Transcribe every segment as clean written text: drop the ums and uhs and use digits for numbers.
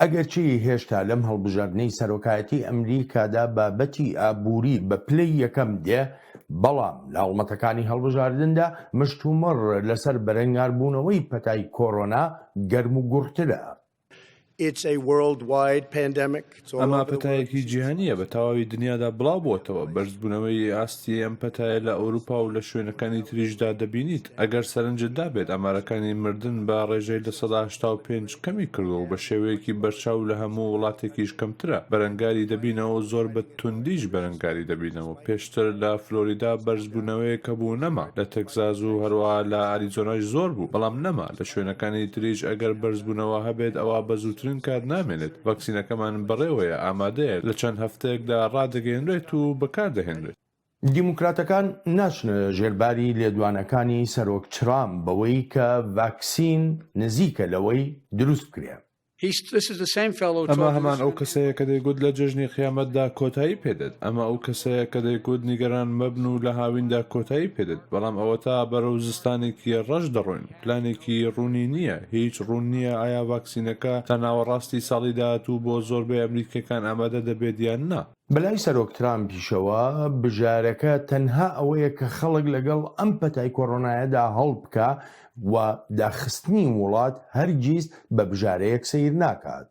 ئەگەرچی هێشتا لەم هەڵبژاردنەی سەرۆکایەتی ئەمریکادا بابەتی ئابووری بە پلەی یەکەم دێ، بەڵام لە هەڵمەتەکانی هەڵبژاردندا مشتومڕ لەسەر بەرەنگاربوونەوەی پەتای کۆرۆنا گەرموگوڕترە. ئەمە پەتایەکی جیهانییە بە تەواوی دنیادا بڵاوبووەتەوە، بەرزبوونەوەی ئاستی ئەم پەتایە لە ئەوروپا و لە شوێنەکانی تریشدا دەبینیت، ئەگەر سەرنجت دابێت ئامارەکانی مردن بە ڕێژەی 85% کەمی کردووە و بە شێوەیەکی بەرچاو لە هەموو وڵاتێکیش کەمترە، بەرەنگاری دەبینەوە و زۆر بە توندیش بەرەنگاری دەبینەوە، پێشتر لە فلۆریدا بەرزبوونەوەیەک هەبوو نەما، لە تێکزاس و هەروەها لە ئاریزۆناش زۆر بوو، بەڵام نەما، لە شوێنەکانی تریش ئەگەر بەرزبوونەوە هەبێت ئەوا بە زووترین کات نامێنێت، ڤاکسینەکەمان بەڕێوەیە، ئامادەیە، لە چەند هەفتەیەکدا ڕادەگەیەنرێت و بەکاردەهێنرێت. دیموکراتەکان ناچنە ژێر باری لێدوانەکانی سەرۆک ترامپ بەوەی کە ڤاکسین نزیکە لەوەی دروست بکرێ. ئەمە هەمان ئەو کەسەیە کە دەیگوت لە جەژنی قیامەتدا کۆتایی پێدێت. ئەمە ئەو کەسەیە کە دەیگوت نیگەران مەبن و لە هاویندا کۆتایی پێدێت. بەڵام ئەوەتا بەرەو زستانێکی ڕەش دەڕۆین. پلانێکی ڕوونی نییە. هیچ ڕوون نییە ئایا ڤاکسینەکە تا ناوەڕاستی ساڵی داهاتوو بۆ زۆربەی ئەمریکییەکان ئامادە دەبێت یان نا. بەلای سەرۆک ترامپیشەوە بژارەکە تەنها ئەوەیە کە خەڵک لەگەڵ ئەم پەتای کۆرۆنایەدا هەڵبکا و داخستنی وڵات هەرگیز بە بژارەیەک سەیر ناکات.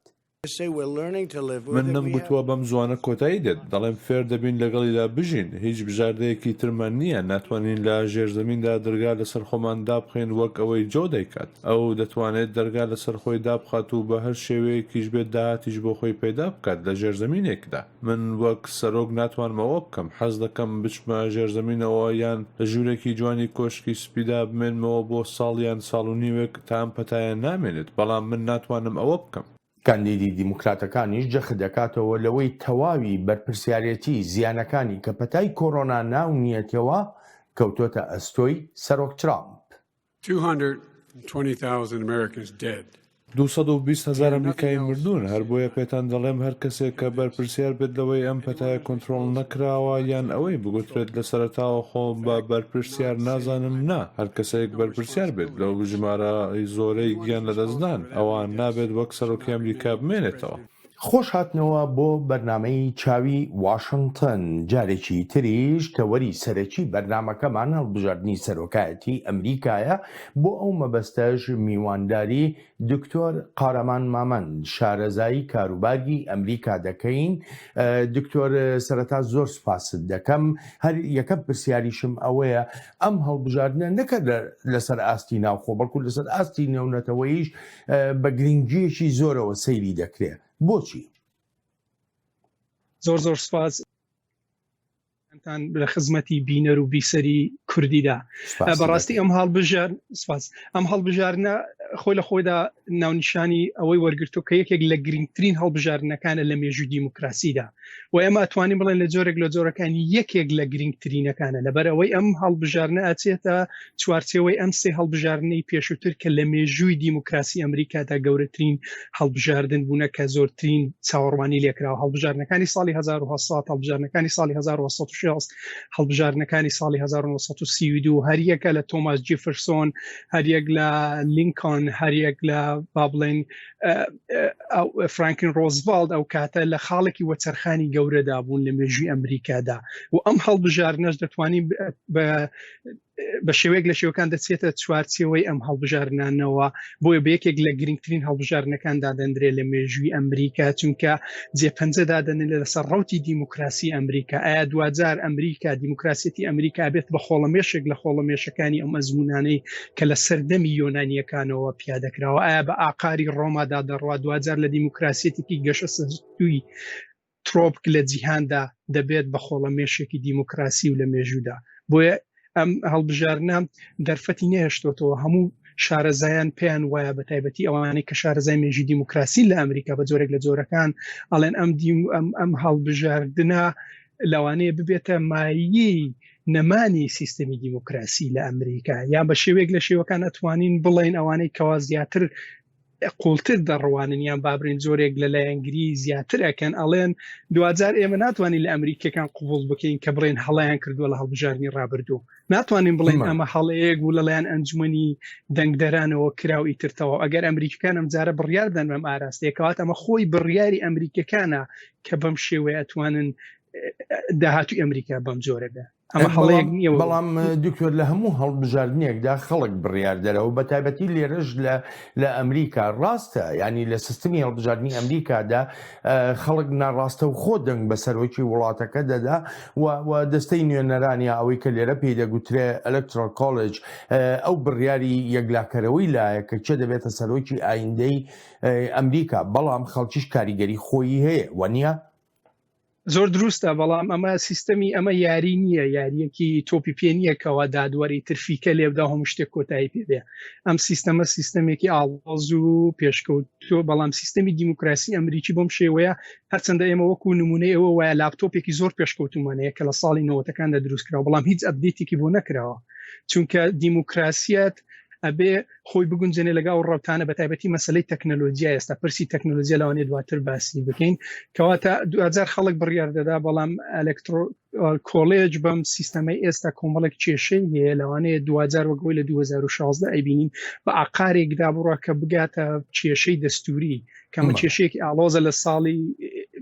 من نەمگوتووە بەم زووانە کۆتایی دێت، دەڵێم فێر دەبین لەگەڵیدا بژین، هیچ بژاردەیەکی ترمان نییە، ناتوانین لە ژێرزەمیندا دەرگا لەسەر خۆمان دابخەین وەک ئەوەی جۆ دەیکات. ئەو دەتوانێت دەرگا لەسەر خۆی دابخات و بە هەر شێوەیەکیش بێت داهاتیش بۆ خۆی پەیدا بکات لە ژێرزەمینێکدا. من وەک سەرۆک ناتوانم ئەوە بکەم. حەز دەکەم بچمە ژێرزەمینەوە یان لە ژوورێکی جوانی کۆشکی سپیدا بمێنمەوە بۆ ساڵ یان ساڵ و نیوێک تا ئەم پەتایە نامێنێت، بەڵام من ناتوانم ئەوە بکەم. کاندیدی دیموکراتەکانیش جەخت دەکاتەوە لەوەی تەواوی بەرپرسیارێتی زیانەکانی کە پەتای کۆرۆنا ناونیەتەوە کەوتۆتە ئەستۆی سەرۆک ترامپ. 220,000 Americans dead. 220 هەزار ئەمریکایی مردوون، هەر بۆیە پێتان دەڵێم هەر کەسێک کە بەرپرسیار بێت لەوەی ئەم پەتایە کۆنترۆڵ نەکراوە یان ئەوەی بگوترێت لە سەرەتاوە خۆم بە بەرپرسیار نازانم نا، هەر کەسێک بەرپرسیار بێت لەو ژمارە زۆرەی گیان لەدەستدان ئەوا نابێت وەک سەرۆکی ئەمریکا بمێنێتەوە. خۆش هاتنەوە بۆ بەرنامەی چاوی واشنتن، جارێکی تریش تەوەری سەرەکی بەرنامەکەمان هەڵبژاردنی سەرۆکایەتی ئەمریکایە، بۆ ئەو مەبەستەش میوانداری دکتۆر قارەمان مامەند شارەزای کاروباری ئەمریکا دەکەین. دکتۆر سەرەتا زۆر سوپاست دەکەم، هەر یەکەم پرسیاریشم ئەوەیە ئەم هەڵبژاردنە نەکە لەسەر ئاستی ناوخۆ بەڵکو لەسەر ئاستی نێونەتەوەیش بە گرنگیەکی زۆرەوە سەیری دەکرێ بۆچی؟ زۆر زۆر سپاس تان لە خزمەتی بینەر و بیسەری کوردیدا بەڕاستی ئەم هەڵبژار سپاس ئەم هەڵبژاردنە خۆی لە خۆیدا ناونیشانی ئەوەی وەرگرتو کە یەکێک لە گرنگترین هەڵبژاردنەکانە لە مێژوو دیموکراسیدا و ئێمە ئەتوانین بڵێن لە جۆرێک لە جۆرەکانی یەکێک لە گرنگترینەکانە لەبەر ئەوەی ئەم هەڵبژاردنە ئەچێتە چوارچێوەی ئەم سێ هەڵبژاردنەی پێشووتر کە لە مێژووی دیموکراسی ئەمریکادا گەورەترین هەڵبژاردن بوونە کە زۆرترین چاوەڕوانی لێکراوە هەڵبژاردنەکانی ساڵی 1970 هەڵبژاردنەکانی ساڵی 1960 هەڵبژاردنەکانی ساڵی 1932 هەریەکە لە تۆماس جیفرسۆن هەریەک لە لینکۆن هەریەک لە با بڵێن فرانکلین ڕۆزڤاڵد ئەو کاتە لە خاڵێکی وەچەرخانی گەورەدا بوون لە مێژووی ئەمریکادا و ئەم هەڵبژاردنەش دەتوانین بە بە شێوەیەک لە شێوەکان دەچێتە چوارچێوەی ئەم هەڵبژاردنانەوە بۆیە بە یەکێک لە گرنگترین هەڵبژاردنەکان دادەندرێت لە مێژووی ئەمریکا چونکە جێپەنجە دادەنێت لەسەر ڕوتی دیموکراسی ئەمریکا ئایا دواجار ئەمریکا دیموکراسیەتی ئەمریکا بێت بە خۆڵەمێشێک لە خۆڵەمێشەکانی ئەم ئەزمونانەی کە لە سەردەمی یۆنانیەکانەوە پیادەکراوە ئایا بە ئاقاری ڕۆمادا دەڕوا دواجار لە دیموکراسیەتێکی گەشەسەندووی ترۆپک لە جیهاندا دەبێت بە خۆڵەمێشێکی دیموکراسی و لە مێژوودا بۆیە ئەم هەڵبژاردنە دەرفەتی نەهێشتۆتەوە هەموو شارەزایان پێیان وایە بە تایبەتی ئەوانەی کە شارەزای مێژی دیموکراسی لە ئەمریکا بە جۆرێک لە جۆرەکان ئەڵێن ئەم دیم ئەم ئەم هەڵبژاردنە لەوانەیە ببێتە مایەی نەمانی سیستەمی دیموکراسی لە ئەمریکا یان بە شێوەیەک لە شێوەکان ئەتوانین بڵێن ئەوانەی کەوا زیاتر. قوڵتر دەڕوانن یان بابرین جۆرێک لە لایەنگری زیاتر ئەکەن ئەڵێن دواجار ئێمە ناتوانین لە ئەمریکیەکان قوبوڵ بکەین کە بڵێن هەڵیان کردووە لە هەڵبژاردنی ڕابردوو ناتوانین بڵێن ئەمە هەڵەیەک بوو لەلایەن ئەنجومەنی دەنگدەرانەوە کرا و ئیتر تەواو ئەگەر ئەمریکەکان ئەم جارە بڕیار بدەن بەم ئاراستەیە کەواتە ئەمە خۆی بڕیاری ئەمریکەکانە کە بەم شێوەیە ئەتوانن داهاتوی ئەمریکا بەم جۆرە بێ ئەمە هەڵەیەک نییە بەڵام دکتۆر لە هەموو هەڵبژاردنێکدا خەڵک بڕیاردەرەوە بە تایبەتی لێرەش لە لە ئەمریکا ڕاستە ینی لە سیستمی هەڵبژاردننی ئەمریکادا خەڵک ناڕاستەوخۆ دەنگ بە سەرۆکی وڵاتەکە دەدا و دەستەی نوێنەران یا ئەوەی کە لێرە پێی دەگوترێ Electoral College ئەو بڕیاری یەکلاکەرەوەی لایە کە کێ دەبێتە سەرۆکی ئایندەی ئەمریکا بەڵام خەڵکیش کاریگەری خۆیی هەیە وەنیە؟ زۆر دروستە بەڵام ئەمە سیستەمی ئەمە یاری نییە یاریەکی تۆپی پێ نییە کەوا دادوەری ترفیکە لێبدا هەموو شتێک کۆتایی پێ بێ ئەم سیستەمە سیستەمێکی ئاڵۆز و پێشکەوتووە بەڵام سیستەمی دیموکراسی ئەمریکی بەم شێوەیە هەرچەندە ئێمە وەکو نمونەی ئەوە وایە لاپتۆپێکی زۆر پێشکەوتومان هەیە کە لە ساڵی نەوەتەکاندا دروستکراوە بەڵام هیچ update ێکی بۆ نەکراوە چونکە دیموکراسیەت ئەبێ خۆی بگونجێنێ لەگەڵ ئەو ڕەوتانە بە تایبەتی مەسلەی تەکنەلۆجیا ئێستا پرسی تەکنەلۆجیا لەوانەیە دواتر باسی بکەین کەواتە دوجار خەڵک بڕیار دەدا بەڵام Electoral College بەم سیستەمەی ئێستا کۆمەڵێک کێشەی هەیە لەوانەیە دوجار وەکەوەی لە 2016 ئەیبینین بە ئاقارێکدا بڕە کە بگاتە کێشەی دەستوری کەمە کێشەیەکی ئاڵۆزە لە ساڵی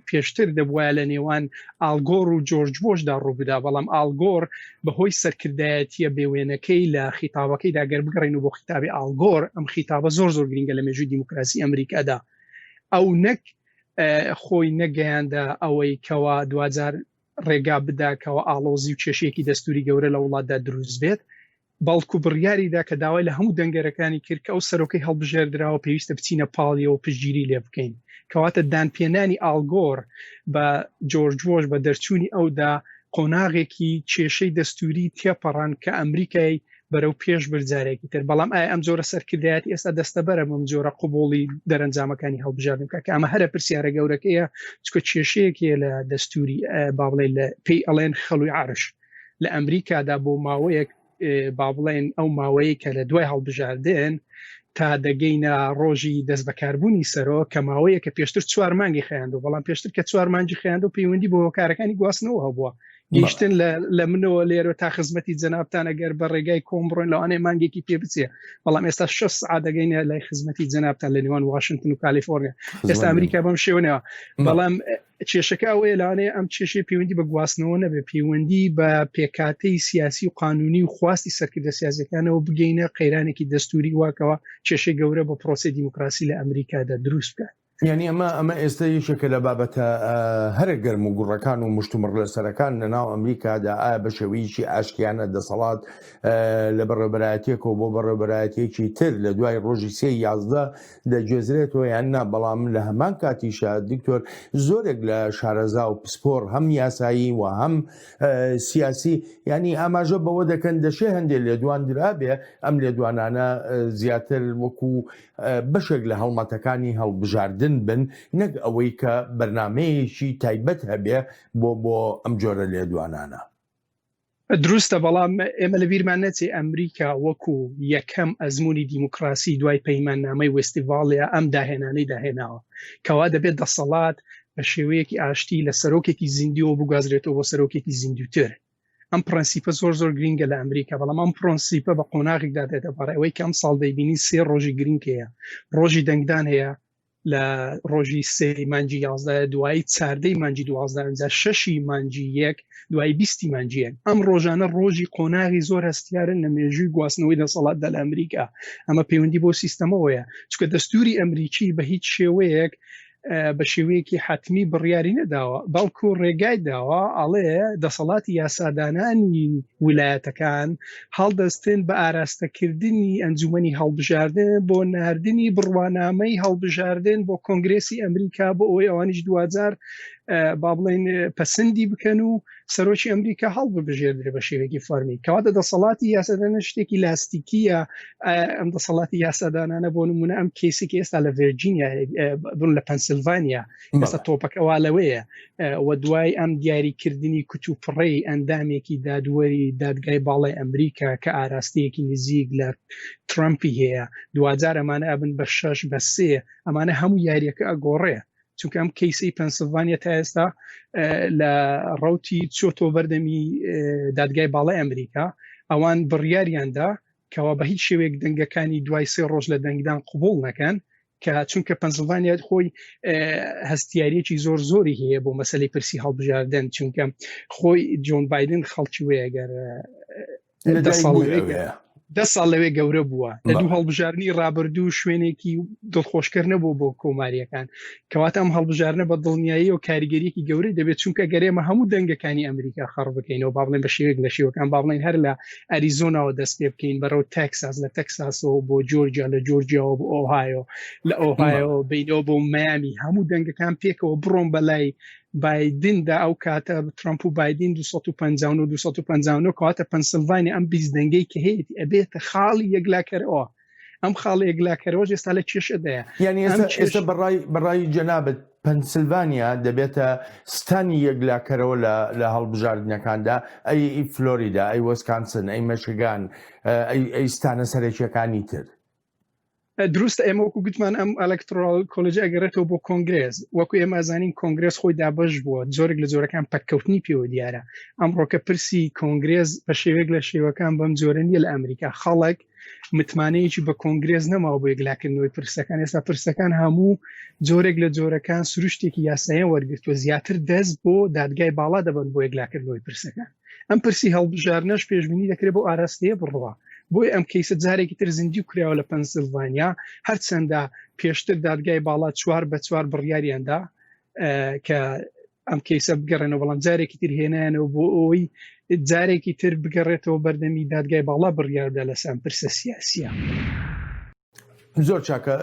پێشتر دەبواە لە نێوان ئالگۆر و جۆرج بۆشدا ڕووبدا بەڵام ئالگۆر بەهۆی سەرکردایەتیە بێوێنەکەی لە خیتابەکەیدا گەر بگەڕین و بۆ خیتابی ئالگۆر ئەم خیتابە زۆر زۆر گرنگە لە مێژووی دیموکراسی ئەمریکادا ئەو نەک خۆی نەگەیاندە ئەوەی کەوا دواجار ڕێگا بدا کەوا ئاڵۆزی و کێشەیەکی دەستوری گەورە لە وڵاتدا دروست بێت بەڵکو بڕیاری دا کە داوای لە هەموو دەنگەرەکانی کرد کە ئەو سەرۆکەی هەڵبژێردراوە پێویستە بچینە پاڵیەوە پشتگیری لێ بکەین. کەواتە دانپێنانی ئالگۆر بە جۆرج بۆش بە دەرچوونی ئەودا قۆناغێکی کێشەی دەستووری تێپەڕاند کە ئەمریکای بەرەو پێش برد جارێکی تر. بەڵام ئایا ئەم جۆرە سەرکردایەتی ئێستا دەستەبەرە بەم جۆرە قبوڵی دەرەنجامەکانی هەڵبژاردن بکات کە ئەمە هەرە پرسیارە گەورەکەیە چونکە کێشەیەک هەیە لە دەستووری با بڵێین لە پێی ئەڵێن خەڵوی عەرش. لە ئەمریکادا بۆ ماوەیەک با بڵێن ئەو ماوەیە کە لە دوای هەڵبژاردن تا دەگەینە ڕۆژی دەست بەکاربوونی سەرۆک کە ماوەیە کە پێشتر چوار مانگی خەیاندو بەڵام پێشتر کە چوار مانگی خەیاندو پەیوەندی بۆ هۆکارەکانی گواستنەوە هەبووە گەیشتن لە منەوە لێرە تا خزمەتی جەنابتان ئەگەر بە ڕێگای کۆم بڕۆین لەوانەیە مانگێکی پێ بچێ بەڵام ئێستا 6 سعات دەگەینە لای خزمەتی جەنابتان لە نێوان واشنگتن و کالیفۆرنیا ئێستا ئەمریکا بەم شێوەیە بەڵام کێشەکە ئەوەیە لەوانەیە ئەم کێشەی پەیوەندی بە گواستنەوە نەبێت، پەیوەندی بە پێکهاتەی سیاسی و قانونی و خواستی سەرکردە سیاسیەکانەوە بگەینە قەیرانێکی دەستوری واکەوە کێشەی گەورە بۆ پرۆسەی دیموکراسی لە ئەمریکادا دروست بکات. یانی ئەمە ئەمە ئێستا یەکێکە لە بابەتە هەرە گەرم و گوڕەکان و مشتومڕ لەسەرەکان لە ناو ئەمریکادا، ئایا بە شێوەیەکی ئاشتیانە دەسەڵات لە بەڕێوەبەرایەتیەکەوە بۆ بەڕێوەبەرایەتیەکی تر لە دوای ڕۆژی سێ 11 دەگوێزرێتەوە یان نا، بەڵام لە هەمان کاتیشا دکتۆر زۆرێک لە شارەزا و پسپۆڕ هەم یاسایی و هەم سیاسی ینی ئاماژە بەوە دەکەن دەشێ هەندێک لێدوان درابێ ئەم لێدوانانە زیاتر وەکو بەشێک لە هەڵمەتەکانی هەڵبژاردن بن نەک ئەوەی کە بەرنمەیەکی تایبەت هەبێ بۆ بۆ ئەم جۆرە لێدوانانە. دروستە بەڵام ئێمە لە بیرمان نەچێ ئەمریکا وەکو یەکەم ئەزمموی دیموکراسی دوای پەیماننامەی وێستیڤاڵیا ئەم داهێنانەی داهێناوە کەوا دەبێت دەسەڵات بە شێوەیەکی ئاشتی لە سەرۆکێکی زیندووە بگوازرێتەوە بۆ سەرۆکێکی زیندووتر ئەم پرەنسیپە زۆر زۆر گرینگە لە ئەمریکا بەڵام ئەم پرەنسیپە بە قۆناغێکدا دێتە بەڕێ ئەوەی کە ئەم ساڵ دەیبینی سێ ڕۆژی گرینگ هەیە ڕۆژی دەنگدان هەیە لە ڕۆژی سێی مانگی یازدە دوایی چاردەی مانگی دوازدە ئەنجا شەشی مانگی یەک دوایی بیستی مانگی یەک ئەم ڕۆژانە ڕۆژی قۆناغی زۆر هەستیارن لە مێژووی گواستنەوەی دەسەڵاتدا لە ئەمریکا ئەمە پەیوەندی بۆ سیستەمەوەیە چونکە دەستوری ئەمریکی بە هیچ شێوەیەک بە شێوەیەکی حەتمی بڕیاری نەداوە بەڵکو ڕێگای داوە ئەڵێ دەسەڵاتی یاسادانانی ویلایەتەکان هەڵدەستن بە ئاراستەکردنی ئەنجومەنی هەڵبژاردن بۆ ناردنی بڕوانامەی هەڵبژاردن بۆ کۆنگرێسی ئەمریکا بۆ ئەوەی ئەوانیش دواجار با بڵێین پەسەندی بکەن و سەرۆکی ئەمریکا هەڵببژێردرێ بە شێوەیەکی فەرمی. کەواتە دەسەڵاتی یاسادانان شتێکی لاستیکیە. ئەم دەسەڵاتی یاسادانانە بۆ نمونە ئەم کەیسێکی ئێستا لە ڤێرجینیا بن لە پەنسیلڤانیا ئێستا تۆپەکە وا لەوەیە و دوای ئەم دیاریکردنی کوتوپڕەی ئەندامێکی دادوەری دادگای باڵای ئەمریکا کە ئاراستەیەکی نزیک لە ترەمپی هەیە، دواجار ئەمانە ئەبن بە شەش بە سێ، ئەمانە هەموو یاریەکە ئەگۆڕێ، چونکە ئەم کەیسەی پەنسلڤانیا تا ئێستا لە ڕوتی چۆتۆ بەردەمی دادگای باڵای ئەمریکا، ئەوان بڕیاریاندا کەوا بە هیچ شێوەیەک دەنگەکانی دوای سێ ڕۆژ لە دەنگدان قبوڵ نەکەن، کە چونکە پەنسلڤانیا خۆی هەستیاریەکی زۆر زۆری هەیە بۆ مەسلەی پرسی هەڵبژاردن، چونکە خۆی جۆن بایدن خەڵکی وەیە گەر دە ساڵ لەوێ گەورە بووە، لە دوو هەڵبژاردنی ڕابردوو شوێنێکی دڵخۆشکەر نەبوو بۆ کۆماریەکان. کەواتە ئەم هەڵبژاردنە بە دڵنیایی و کاریگەریەکی گەورەی دەبێت، چونکە گەر ئێمە هەموو دەنگەکانی ئەمریکا خەڕ بکەینەوە، با بڵێن بە شێوەیەک لە شێوەکان، با بڵێن هەر لە ئەریزۆناوە دەست پێ بکەین بەرەو تەکساس، لە تەکساسەوە بۆ جۆرجیا، لە جۆرجیاوە بۆ ئۆهایۆ، لە ئۆهایۆ بینەوە بۆ میامی، هەموو دەنگەکان پێکەوە بڕۆن بەلای بایدندا، ئەو کاتە ترامپ و بایدن 259 259. کەواتە پەنسلڤانیا ئەم 20 دەنگەی کە هەیەتی ئەبێتە خاڵی یەکلاکەرەوە. ئەم خاڵی یەکلاکەرەوەش ئێستا لە کێشەدایە. یعنی ئێستا بەڕای جەنابت پەنسلڤانیا دەبێتە ستانی یەکلاکەرەوە لە هەڵبژاردنەکاندا، ئەی فلۆریدا، ئەی وەسکانسن، ئەی مەشگان، ئەی ستانە سەرەکیەکانی تر؟ دروستە، ئێمە وەکو گوتمان ئەم electoral college ئەگەڕێتەوە بۆ کۆنگرێس. وەکو ئێمە ئەزانین کۆنگرێس خۆی دابەش بووە، جۆرێک لە جۆرەکان پەککەوتنی پێوە دیارە. ئەمڕۆکە پرسی کۆنگرێس بە شێوەیەک لە شێوەکان بەم جۆرە نییە لە ئەمریکا، خەڵک متمانەیەکی بە کۆنگرێس نەماوە بۆ یەکلاکردنەوەی پرسەکان. ئێستا پرسەکان هەموو جۆرێک لە جۆرەکان سروشتێکی یاساییان وەرگرتووە، زیاتر دەست بۆ دادگای باڵا دەبەن بۆ یەکلاکردنەوەی پرسەکان. ئەم پرسی هەڵبژاردنەش پێشبینی دەکرێت بۆ ئاراستەیە بڕوا، بۆیە ئەم کەیسە جارێکی تر زیندوو کراوە لە پەنسیلڤانیا، هەرچەندە پێشتر دادگای باڵا 4 بە 4 بڕیاریاندا کە ئەم کەیسە بگەڕێنەوە، بەڵام جارێکی تر هێنایانەوە بۆ ئەوەی جارێکی تر بگەڕێتەوە بەردەمی دادگای باڵا بڕیاردا لەسەر ئەم پرسە سیاسیە. زۆر چاکە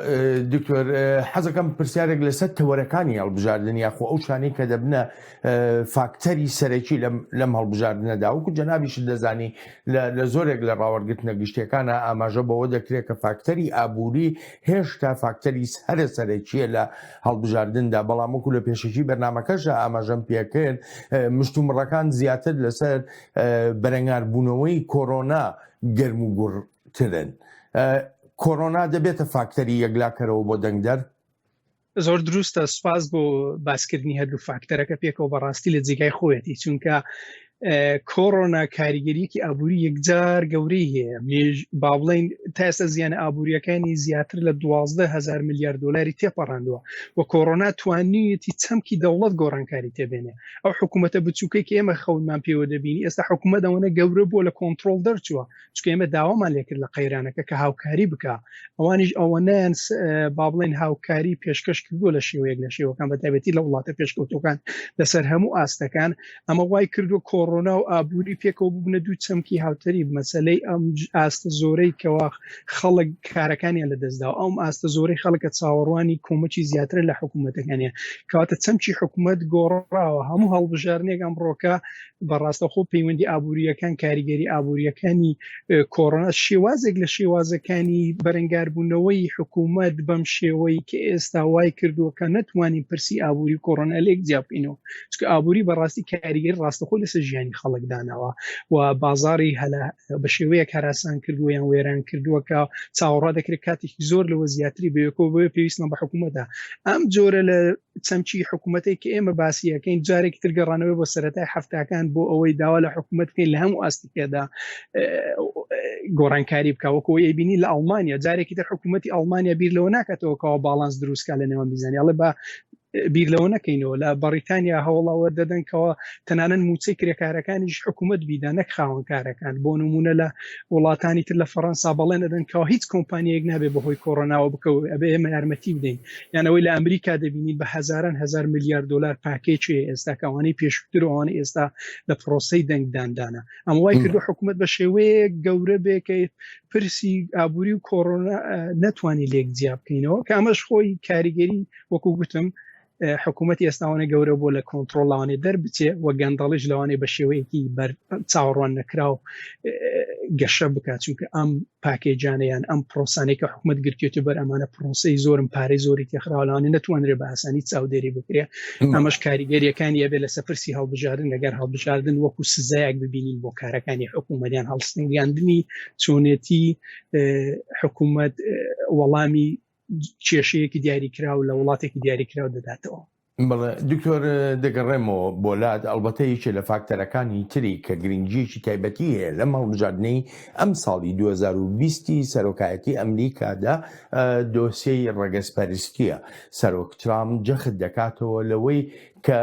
دکتۆر، حەزەکەم پرسیارێک لەسەر تەوەرەکانی هەڵبژاردن یاخۆ ئەو شانەی کە دەبنە فاکتەری سەرەکی لەم هەڵبژاردنەدا، وەکو جەنابیشت دەزانی لە زۆرێک لە ڕاوەرگرتنە گشتیەکانە ئاماژە بەوە دەکرێت کە فاکتەری ئابووری هێشتا فاکتەری هەرە سەرەکیە لە هەڵبژاردندا، بەڵام وەکو لە پێشەکی بەرنامەکەشدا ئاماژەم پێکرد مشتومڕەکان زیاتر لەسەر بەرەنگاربوونەوەی کۆرۆنا گەرم و گوڕترن. کۆرۆنا دەبێتە فاکتەری یەکلاکەرەوە بۆ دەنگدەر؟ زۆر دروستە، سوپاس بۆ باسکردنی هەردوو فاکتەرەکە پێکەوە، بەڕاستی لە جێگای خۆیەتی، چونکە کۆرۆنا کاریگەریەکی ئابووری یەکجار گەورەی هەیە. با بڵین تا ئێستا زیانە ئابووریەکانی زیاتر لە 12هزار میلیارد دلاری تێپەڕاندووە و کۆرۆنا توانیویەتی چەمکی دەوڵەت گۆڕانکاری تێبێنێ. ئەو حکوومەتە بچووکەی کە ئێمە خەونمان پێوە دەبینی ئێستا حکوومەت ئەوەنە گەورە بووە لە کۆنتترۆل دەرچووە، چونکە ئێمە داوامان لێکرد لە قەیرانەکە کە هاوکاری بکە، ئەوانیش ئەوەنەیان با بڵێن هاوکاری پێشکەش کردووە لە شێوەیەک لە شێوەکان، بە تایبەتی لە وڵاتە پێشکەوتوەکان لەسەر هەموو ئاستەکان. ئەمە وای کردووە کۆرۆنا و ئابووری پێکەوە ببنە دوو چەمکی هاوتەریب. مەسەلەی ئەم ئاستە زۆرەی کەوا خەڵک کارەکانیان لەدەستدا و ئەم ئاستە زۆرەی خەڵکە چاوەڕوانی کۆمەکی زیاترە لە حکوومەتەکانیان، کەواتە چەمکی حکوومەت گۆڕاوە. هەموو هەڵبژاردنێک ئەمڕۆکە بە ڕاستەخۆ پەیوەندی ئابووریەکان، کاریگەری ئابووریەکانی کۆرۆنا، شێوازێک لە شێوازەکانی بەرەنگاربوونەوەی حکوومەت بەم شێوەی کە ئێستا وای کردووە کە نەتوانین پرسی ئابووری کۆرۆنا لێک جیا بکەینەوە، چونکە ئابووری بەڕاستی کاریگەری ڕاستەخۆ لەسەر ژیانی خەڵک داناوە و بازاری هەلا بە شێوەیەک هەراسان کردووە یان وێران کردووە کە چاوەڕوان دەکرێت کاتێکی زۆر لەوە زیاتری بەیەکەوە، بۆیە پێویستمان بە حکوومەتە. ئەم جۆرە لە چەمکی حکوومەتێک کە ئێمە باسی ئەکەین جارێکی تر گەڕانەوەی بۆ سەرەتای حەفتاکان بۆ ئەوەی داوا لە حکوومەت بکەین لە هەموو ئاستێکدا گۆڕانکاری بکە، وەکو ئەیبینی لە ئەڵمانیا جارێکی تر حکوومەتی ئەڵمانیا بیر لەوە ناکاتەوە کەەوە باڵانس دروستکە لە نێوان میزانی، ئەڵێ بە بیر لەوە نەکەینەوە. لە بەڕیتانیا هەوڵەوە دەدەن کەەوە تەنانەت موچەی کرێکارەکانیش حکوومەت بیدا نەک خاوەنکارەکان. بۆ نمونە لە وڵاتانی تر لە فەڕەنسا بەڵێن ئەدەن کەەوە هیچ کۆمپانیەک نابێ بەهۆی کۆرۆناوە بکەوە، ئەبێ ئێمە یارمەتی بدەین. یان ئەوەی لە ئەمریکا دەبینین بە هەزاران هەزار میلیارد دلار package ئێستا کە ئەوانەی پێشووتر و ئەوانەی ئێستا لە پرۆسەی دەنگداندانە، ئەمە وای کردو حکوومەت بە شێوەیەک گەورە بێ کە پرسی ئابووری و کۆرۆنا نەتوانی لێک جیا بکەینەوە، کە ئەمەش خۆی کاریگەری وەکو گوتم. حکوومەتی ئێستاوانە گەورە بۆ لە کۆنتترۆل لەوانێ دەربچێ و گەندەڵیش لەوانێ بە شێوەیەکی بەر چاوەڕوان نەکراو گەشە بکات چونکە ئەم package انە یان ئەم پرۆسانەی کە حکومت گرتێتی بەر ئەمانە پرۆسەی زۆرم پارەی زۆری تێخراوە لەوانێ نەتوانرێ بە ئاسانی چاودێری بکرێ ئەمەش کاریگەریەکانی ئەبێ لەسەر پرسی هەڵبژاردن لەگەر هەڵبژاردن وەکو سزایەک ببینین بۆ کارەکانی حکوومەتیان هەڵسەنگاندنی چۆنێتی حکوومەت وەڵامی کێشەیەکی دیاریکراو لە وڵاتێکی دیاریکراو دەداتەوە. بەڵێ دکتۆر دەگەڕێمەوە بۆ لات، ئەڵبەتە یەکێ لە فاکتەرەکانی تری کە گرنگییەکی تایبەتی هەیە لەم هەڵبژاردنەی ئەمساڵی 2020 ی سەرۆکایەتی ئەمریکادا دۆسیەی ڕەگەزپەرستییە، سەرۆک ترامپ جەخت دەکاتەوە لەوەی کە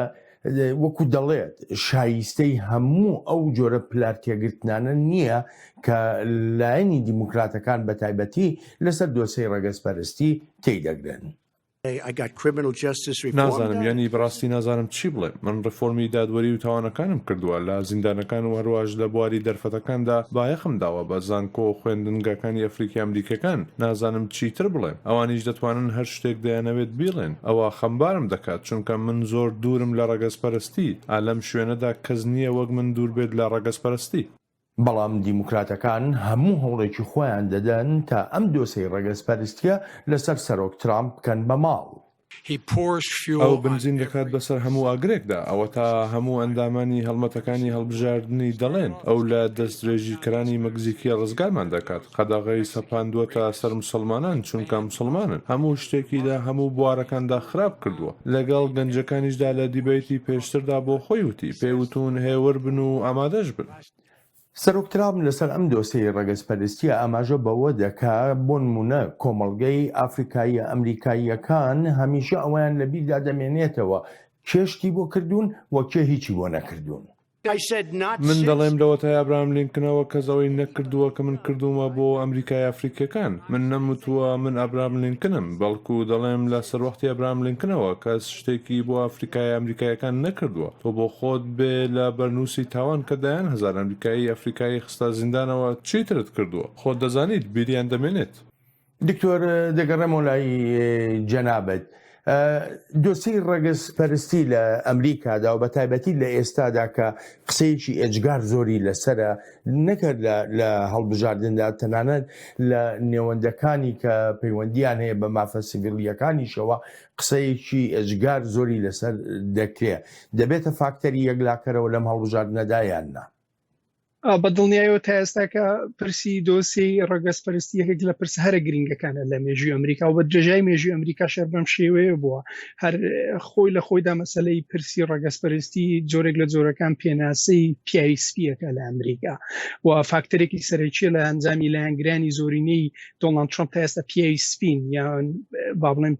وەکو دەڵێت شایستەی هەموو ئەو جۆرە پلارتێگرتنانە نییە کە لایەنی دیموکراتەکان بە تایبەتی لەسەر دۆسێی ڕەگەزپەرستی تێی دەگرن. نازانم یانی بەڕاستی نازانم چی بڵێم. من ڕیفۆرمی دادوەری و تاوانەکانم کردووە لە زیندانەکان و هەروەهاش لە بواری دەرفەتەکاندا بایەخم داوە بە زانکۆ و خوێندنگاکانی ئەفریکی ئەمریکیەکان. نازانم چیتر بڵێم. ئەوانیش دەتوانن هەر شتێک دەیانەوێت بیڵێن. ئەوە خەمبارم دەکات، چونکە من زۆر دوورم لە ڕەگەزپەرستی. ئا لەم شوێنەدا کەس نییە وەک من دوور بێت لە ڕەگەزپەرستی. بەڵام دیموکراتەکان هەموو هەوڵێکی خۆیان دەدەن تا ئەم دۆسێی ڕەگەزپەرستییە لەسەر سەرۆک ترامپ بکەن بە ماڵ. ئەو بنزین دەکات بەسەر هەموو ئاگرێکدا، ئەوەتا هەموو ئەندامانی هەڵمەتەکانی هەڵبژاردنی دەڵێن، ئەو لە دەستدرێژیکەرانی مەکزیکی ڕزگارمان دەکات، قەدەغەی سەپاندووەتە سەر موسڵمانان چونکە موسڵمانن، هەموو شتێکی لە هەموو بوارەکاندا خراپ کردووە، لەگەڵ گەنجەکانیشدا لە دیبەیتی پێشتردا بۆ خۆی وتی، پێی وتوون هێور بن و ئامادەش بن. سەرۆک ترامپ لەسەر ئەم دۆسێی ڕەگەزپەرستییە ئاماژە بەوە دەکا، بۆنموونە کۆمەڵگەی ئافریکاییە ئەمریکاییەکان هەمیشە ئەوەیان لەبیردا دەمێنێتەوە کێ شتی بۆ کردوون و کێ هیچی بۆ نەکردوون. من دەڵێم لەوەتای ئابراهام لینکنەوە کەس ئەوەی نەکردووە کە من کردوومە بۆ ئەمریکای ئەفریکیەکان. من نەموتووە من ئابراهام لینکنم، بەڵکو دەڵێم لە سەروەختی ئابراهام لینکنەوە کەس شتێکی بۆ ئەفریکایە ئەمریکایەکان نەکردووە. تۆ بۆ خۆت بێ لە بەرنووسی تاوان کە دەیان هەزار ئەمریکایی ئەفریکایی خستە زیندانەوە چیترت کردووە؟ خۆت دەزانیت بیریان دەمێنێت. دکتۆر دەگەڕێمەوە لای جەنابت. دۆسیەی ڕەگەزپەرستی لە ئەمریکادا و بە تایبەتی لە ئێستادا کە قسەیەکی ئێجگار زۆری لەسەرە نەکرد لە هەڵبژاردندا تەنانەت لە نێوەندەکانی کە پەیوەندیان هەیە بە مافە سیڤیلیەکانیشەوە قسەیەکی ئێجگار زۆری لەسەر دەکرێ دەبێتە فاکتەری یەکلاکەرەوە لەم هەڵبژاردنەدا یان نا؟ بە دڵنیایەوە تا ئێستاکە پرسی دۆسیەی ڕەگەزپەرستی یەکێک لە پرسە هەرە گرنگەکانە لە مێژووی ئەمریکا و بە درێژای مێژووی ئەمریکا شەر بەم شێوەیە بووە هەر خۆی لە خۆیدا مەسلەی پرسی ڕەگەزپەرستی جۆرێک لە جۆرەکان پێناسەی پیاوی سپیەکە لە ئەمریکا و فاکتەرێکی سەرەکیە لە ئەنجامی لایەنگرانی زۆرینەی دۆناڵد ترامپ تا ئێستا پیاوی سپین یان با بڵێن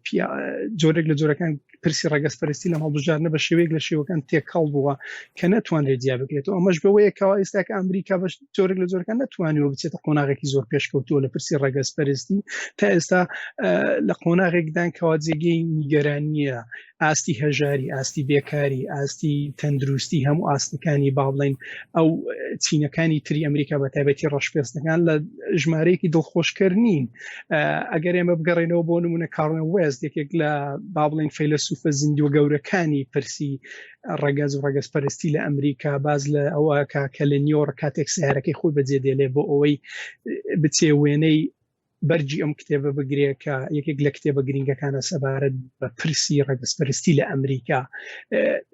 جۆرێک لە جۆرەکان پرسی ڕەگەزپەرستی لەم هەڵبژاردنە بە شێوەیەک لە شێوەکان تێکەڵ بووە کە نەتوانرێت جیا بکرێتەوە ئەمەش بەوەیە کەوا ئێستا کە ئەمریکا بە جۆرێک لە جۆرەکان نەتوانیوە بچێتە قۆناغێکی زۆر پێشکەوتووە لە پرسی ڕەگەزپەرستی تا ئێستا لە قۆناغێکدان کەوا جێگەی نیگەرانییە ئاستی هەژاری ئاستی بێکاری ئاستی تەندروستی هەموو ئاستەکانی با بڵێین ئەو چینەکانی تری ئەمریکا بە تایبەتی ڕەشپێستەکان لە ژمارەیەکی دڵخۆشکەر نین ئەگەر ئێمە بگەڕێنەوە بۆ نمونە کارنە وێست یەکێک لە با بڵێن فەیلەسوفە زیندووە گەورەکانی پرسی ڕەگەز و ڕەگەزپەرستی لە ئەمریکا باز لە ئەوە کە لە نیۆڕ کاتێک سیارەکەی خۆی بەجێ دێلێ بۆ ئەوەی بچێ وێنەی بەرگی ئەم کتێبە بگرێ کە یەکێک لە کتێبە گرنگەکانە سەبارەت بە پرسی ڕەگەزپەرستی لە ئەمریکا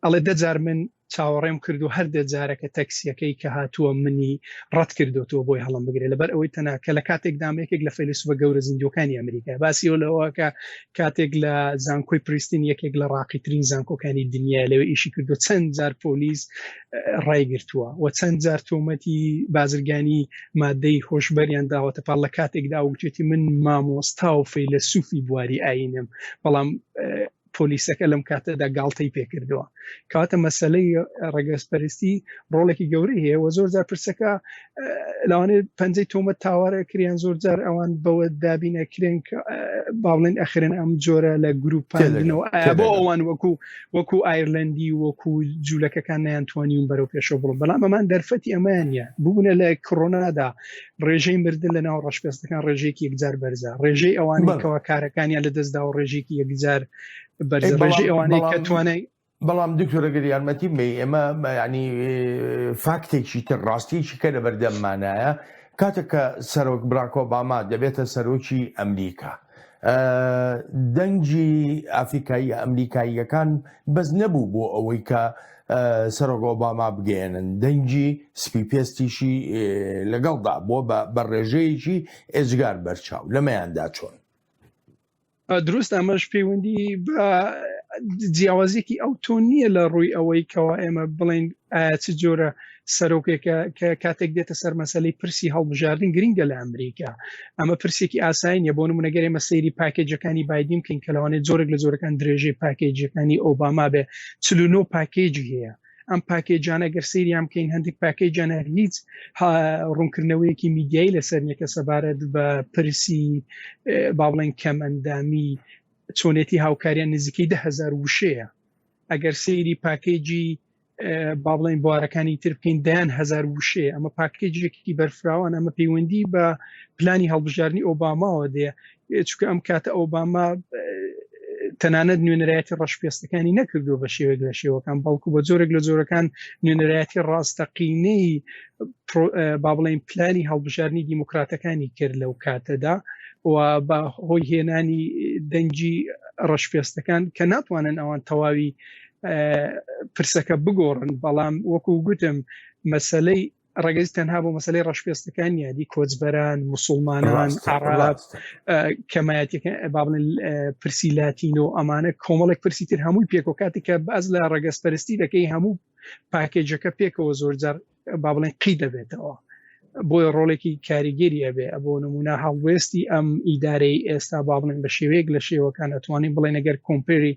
ئەڵێ دەجار من چاوەڕێم کرد و هەر دە جارەکە تەکسیەکەی کە هاتووە منی ڕەت کردوتەوە بۆی هەڵم بگرێت لەبەر ئەوەی تەنا کە لە کاتێکدام یەکێک لە فەیلسوفە گەورە زیندوەکانی ئەمریکا باسی لەوەکە کاتێک لە زانکۆی پرستین یەکێک لە ڕاقیترین زانکۆکانی دنیا لەوێ ئیشی کردو چەند جار پۆلیس ڕایگرتووە و چەند جار تۆمەتی بازرگانی مادەی هۆشبەریان داوەتە پاڵ لە کاتێکدا وتێتی من مامۆستا و فەیلەسوفی بواری ئاینم بەڵام پۆلیسەکە لەم کاتەدا گاڵتەی پێکردووە کەواتە مەسلەی ڕەگەزپەرستی ڕۆڵێکی گەورەی هەیە و زۆر جار پرسەکە لەوانەیە پەنجەی تۆمەت تاوارە کریان زۆر جار ئەوان بەوە دابینە کرێن با بڵێن ئەخرێن ئەم جۆرە لە گروپاندنەوە ئایا بۆ ئەوان وەکو وەکو ئایرلەندی وەکو جوولەکەکان نیان توانیون بەرەو پێشەوە بڵم بەڵام ئەمان دەرفەتی ئەمەیان نیە ببوونە لە کۆرۆنادا ڕێژەی مردن لە ناو ڕەشپێستەکان ڕێژەیەکی یەکجار بەرزە ڕێژەی ئەوانەی کەوا کارەکانیان لەدەستدا و ڕێژێکی یەکجار بەرزە ڕێژەی ئەوانەی کە توانای بەڵام دکتۆر ئەگەر یارمەتیم بەی ئێمە ینی فاکتێکی تر ڕاستیەکی کە لە بەردەممانایە کاتێک کە سەرۆک براک ئۆباما دەبێتە سەرۆکی ئەمریکا دەنگی ئەفریکایی ئەمریکاییەکان بەس نەبوو بۆ ئەوەی کە سەرۆک ئۆباما بگەیەنن دەنگی سپی پێستیشی لەگەڵدا بۆ بە ڕێژەیەکی ئێجگار بەرچاو لەمەیاندا چۆن؟ دروست ئەمەش پەیوەندی بە جیاوازیەکی ئەو تۆ نییە لە ڕووی ئەوەی کەوا ئێمە بڵین ئایا چ جۆرە سەرۆکێکە کە کاتێک دێتە سەر مەسلەی پرسی هەڵبژاردن گرنگە لە ئەمریکا ئەمە پرسێکی ئاسایی نیە بۆ نمونەگەر ئێمە سەیری پاکێجەکانی بایدین بکەین کە لەوانەیە جۆرێک لە جۆرەکان درێژەی پاکێجەکانی ئۆباما بێ 49 پاکێجی هەیە ئەم پاکێجانە گەر سەیریان بکەین هەندێک پاکێجیان هەر هیچ ڕوونکردنەوەیەکی میدیایی لەسەر نییە کە سەبارەت بە پرسی با بڵێن کەمئەندامی چۆنێتی هاوکاریان نزیکەی 10هزار وشەیە ئەگەر سەیری پاکێجی با بڵێن بوارەکانی تر بکەین دەیان هزار وشەیە ئەمە پاکێجێکی بەرفراوان ئەمە پەیوەندی بە پلانی هەڵبژاردنی ئۆباماوە دێ چونکە ئەم کاتە ئۆباما تەنانەت نوێنەرایەتی ڕەشپێستەکانی نەکردووە بە شێوەیەک لە شێوەکان بەڵکو بە جۆرێک لە جۆرەکان نوێنەرایەتی ڕاستەقینەی با بڵێین پلانی هەڵبژاردنی دیموکراتەکانی کرد لەو کاتەدا و بە هۆی هێنانی دەنگی ڕەشپێستەکان کە ناتوانن ئەوان تەواوی پرسەکە بگۆڕن بەڵام وەکو گوتم مەسلەی ڕەگەزی تەنها بۆ مەسلەی ڕەشپێستەکان نیە دی کۆچبەران مسلمانان عرب کەمایەتەکە با بڵێن پرسی لاتینۆ ئەمانە کۆمەڵێک پرسی تر هەمووی پێکەوە کاتێک کە باز لە ڕەگەزپەرستی دەکەی هەموو پاکێجەکە پێکەوە زۆرجار با بڵێن قی دەبێتەوە بۆیە ڕۆڵێکی کاریگەری ئەبێ بۆ نمونە هەڵوێستی ئەم ئیدارەی ئێستا با بڵێن بە شێوەیەک لە شێوەکان ئەتوانین بڵێن ئەگەر compare ی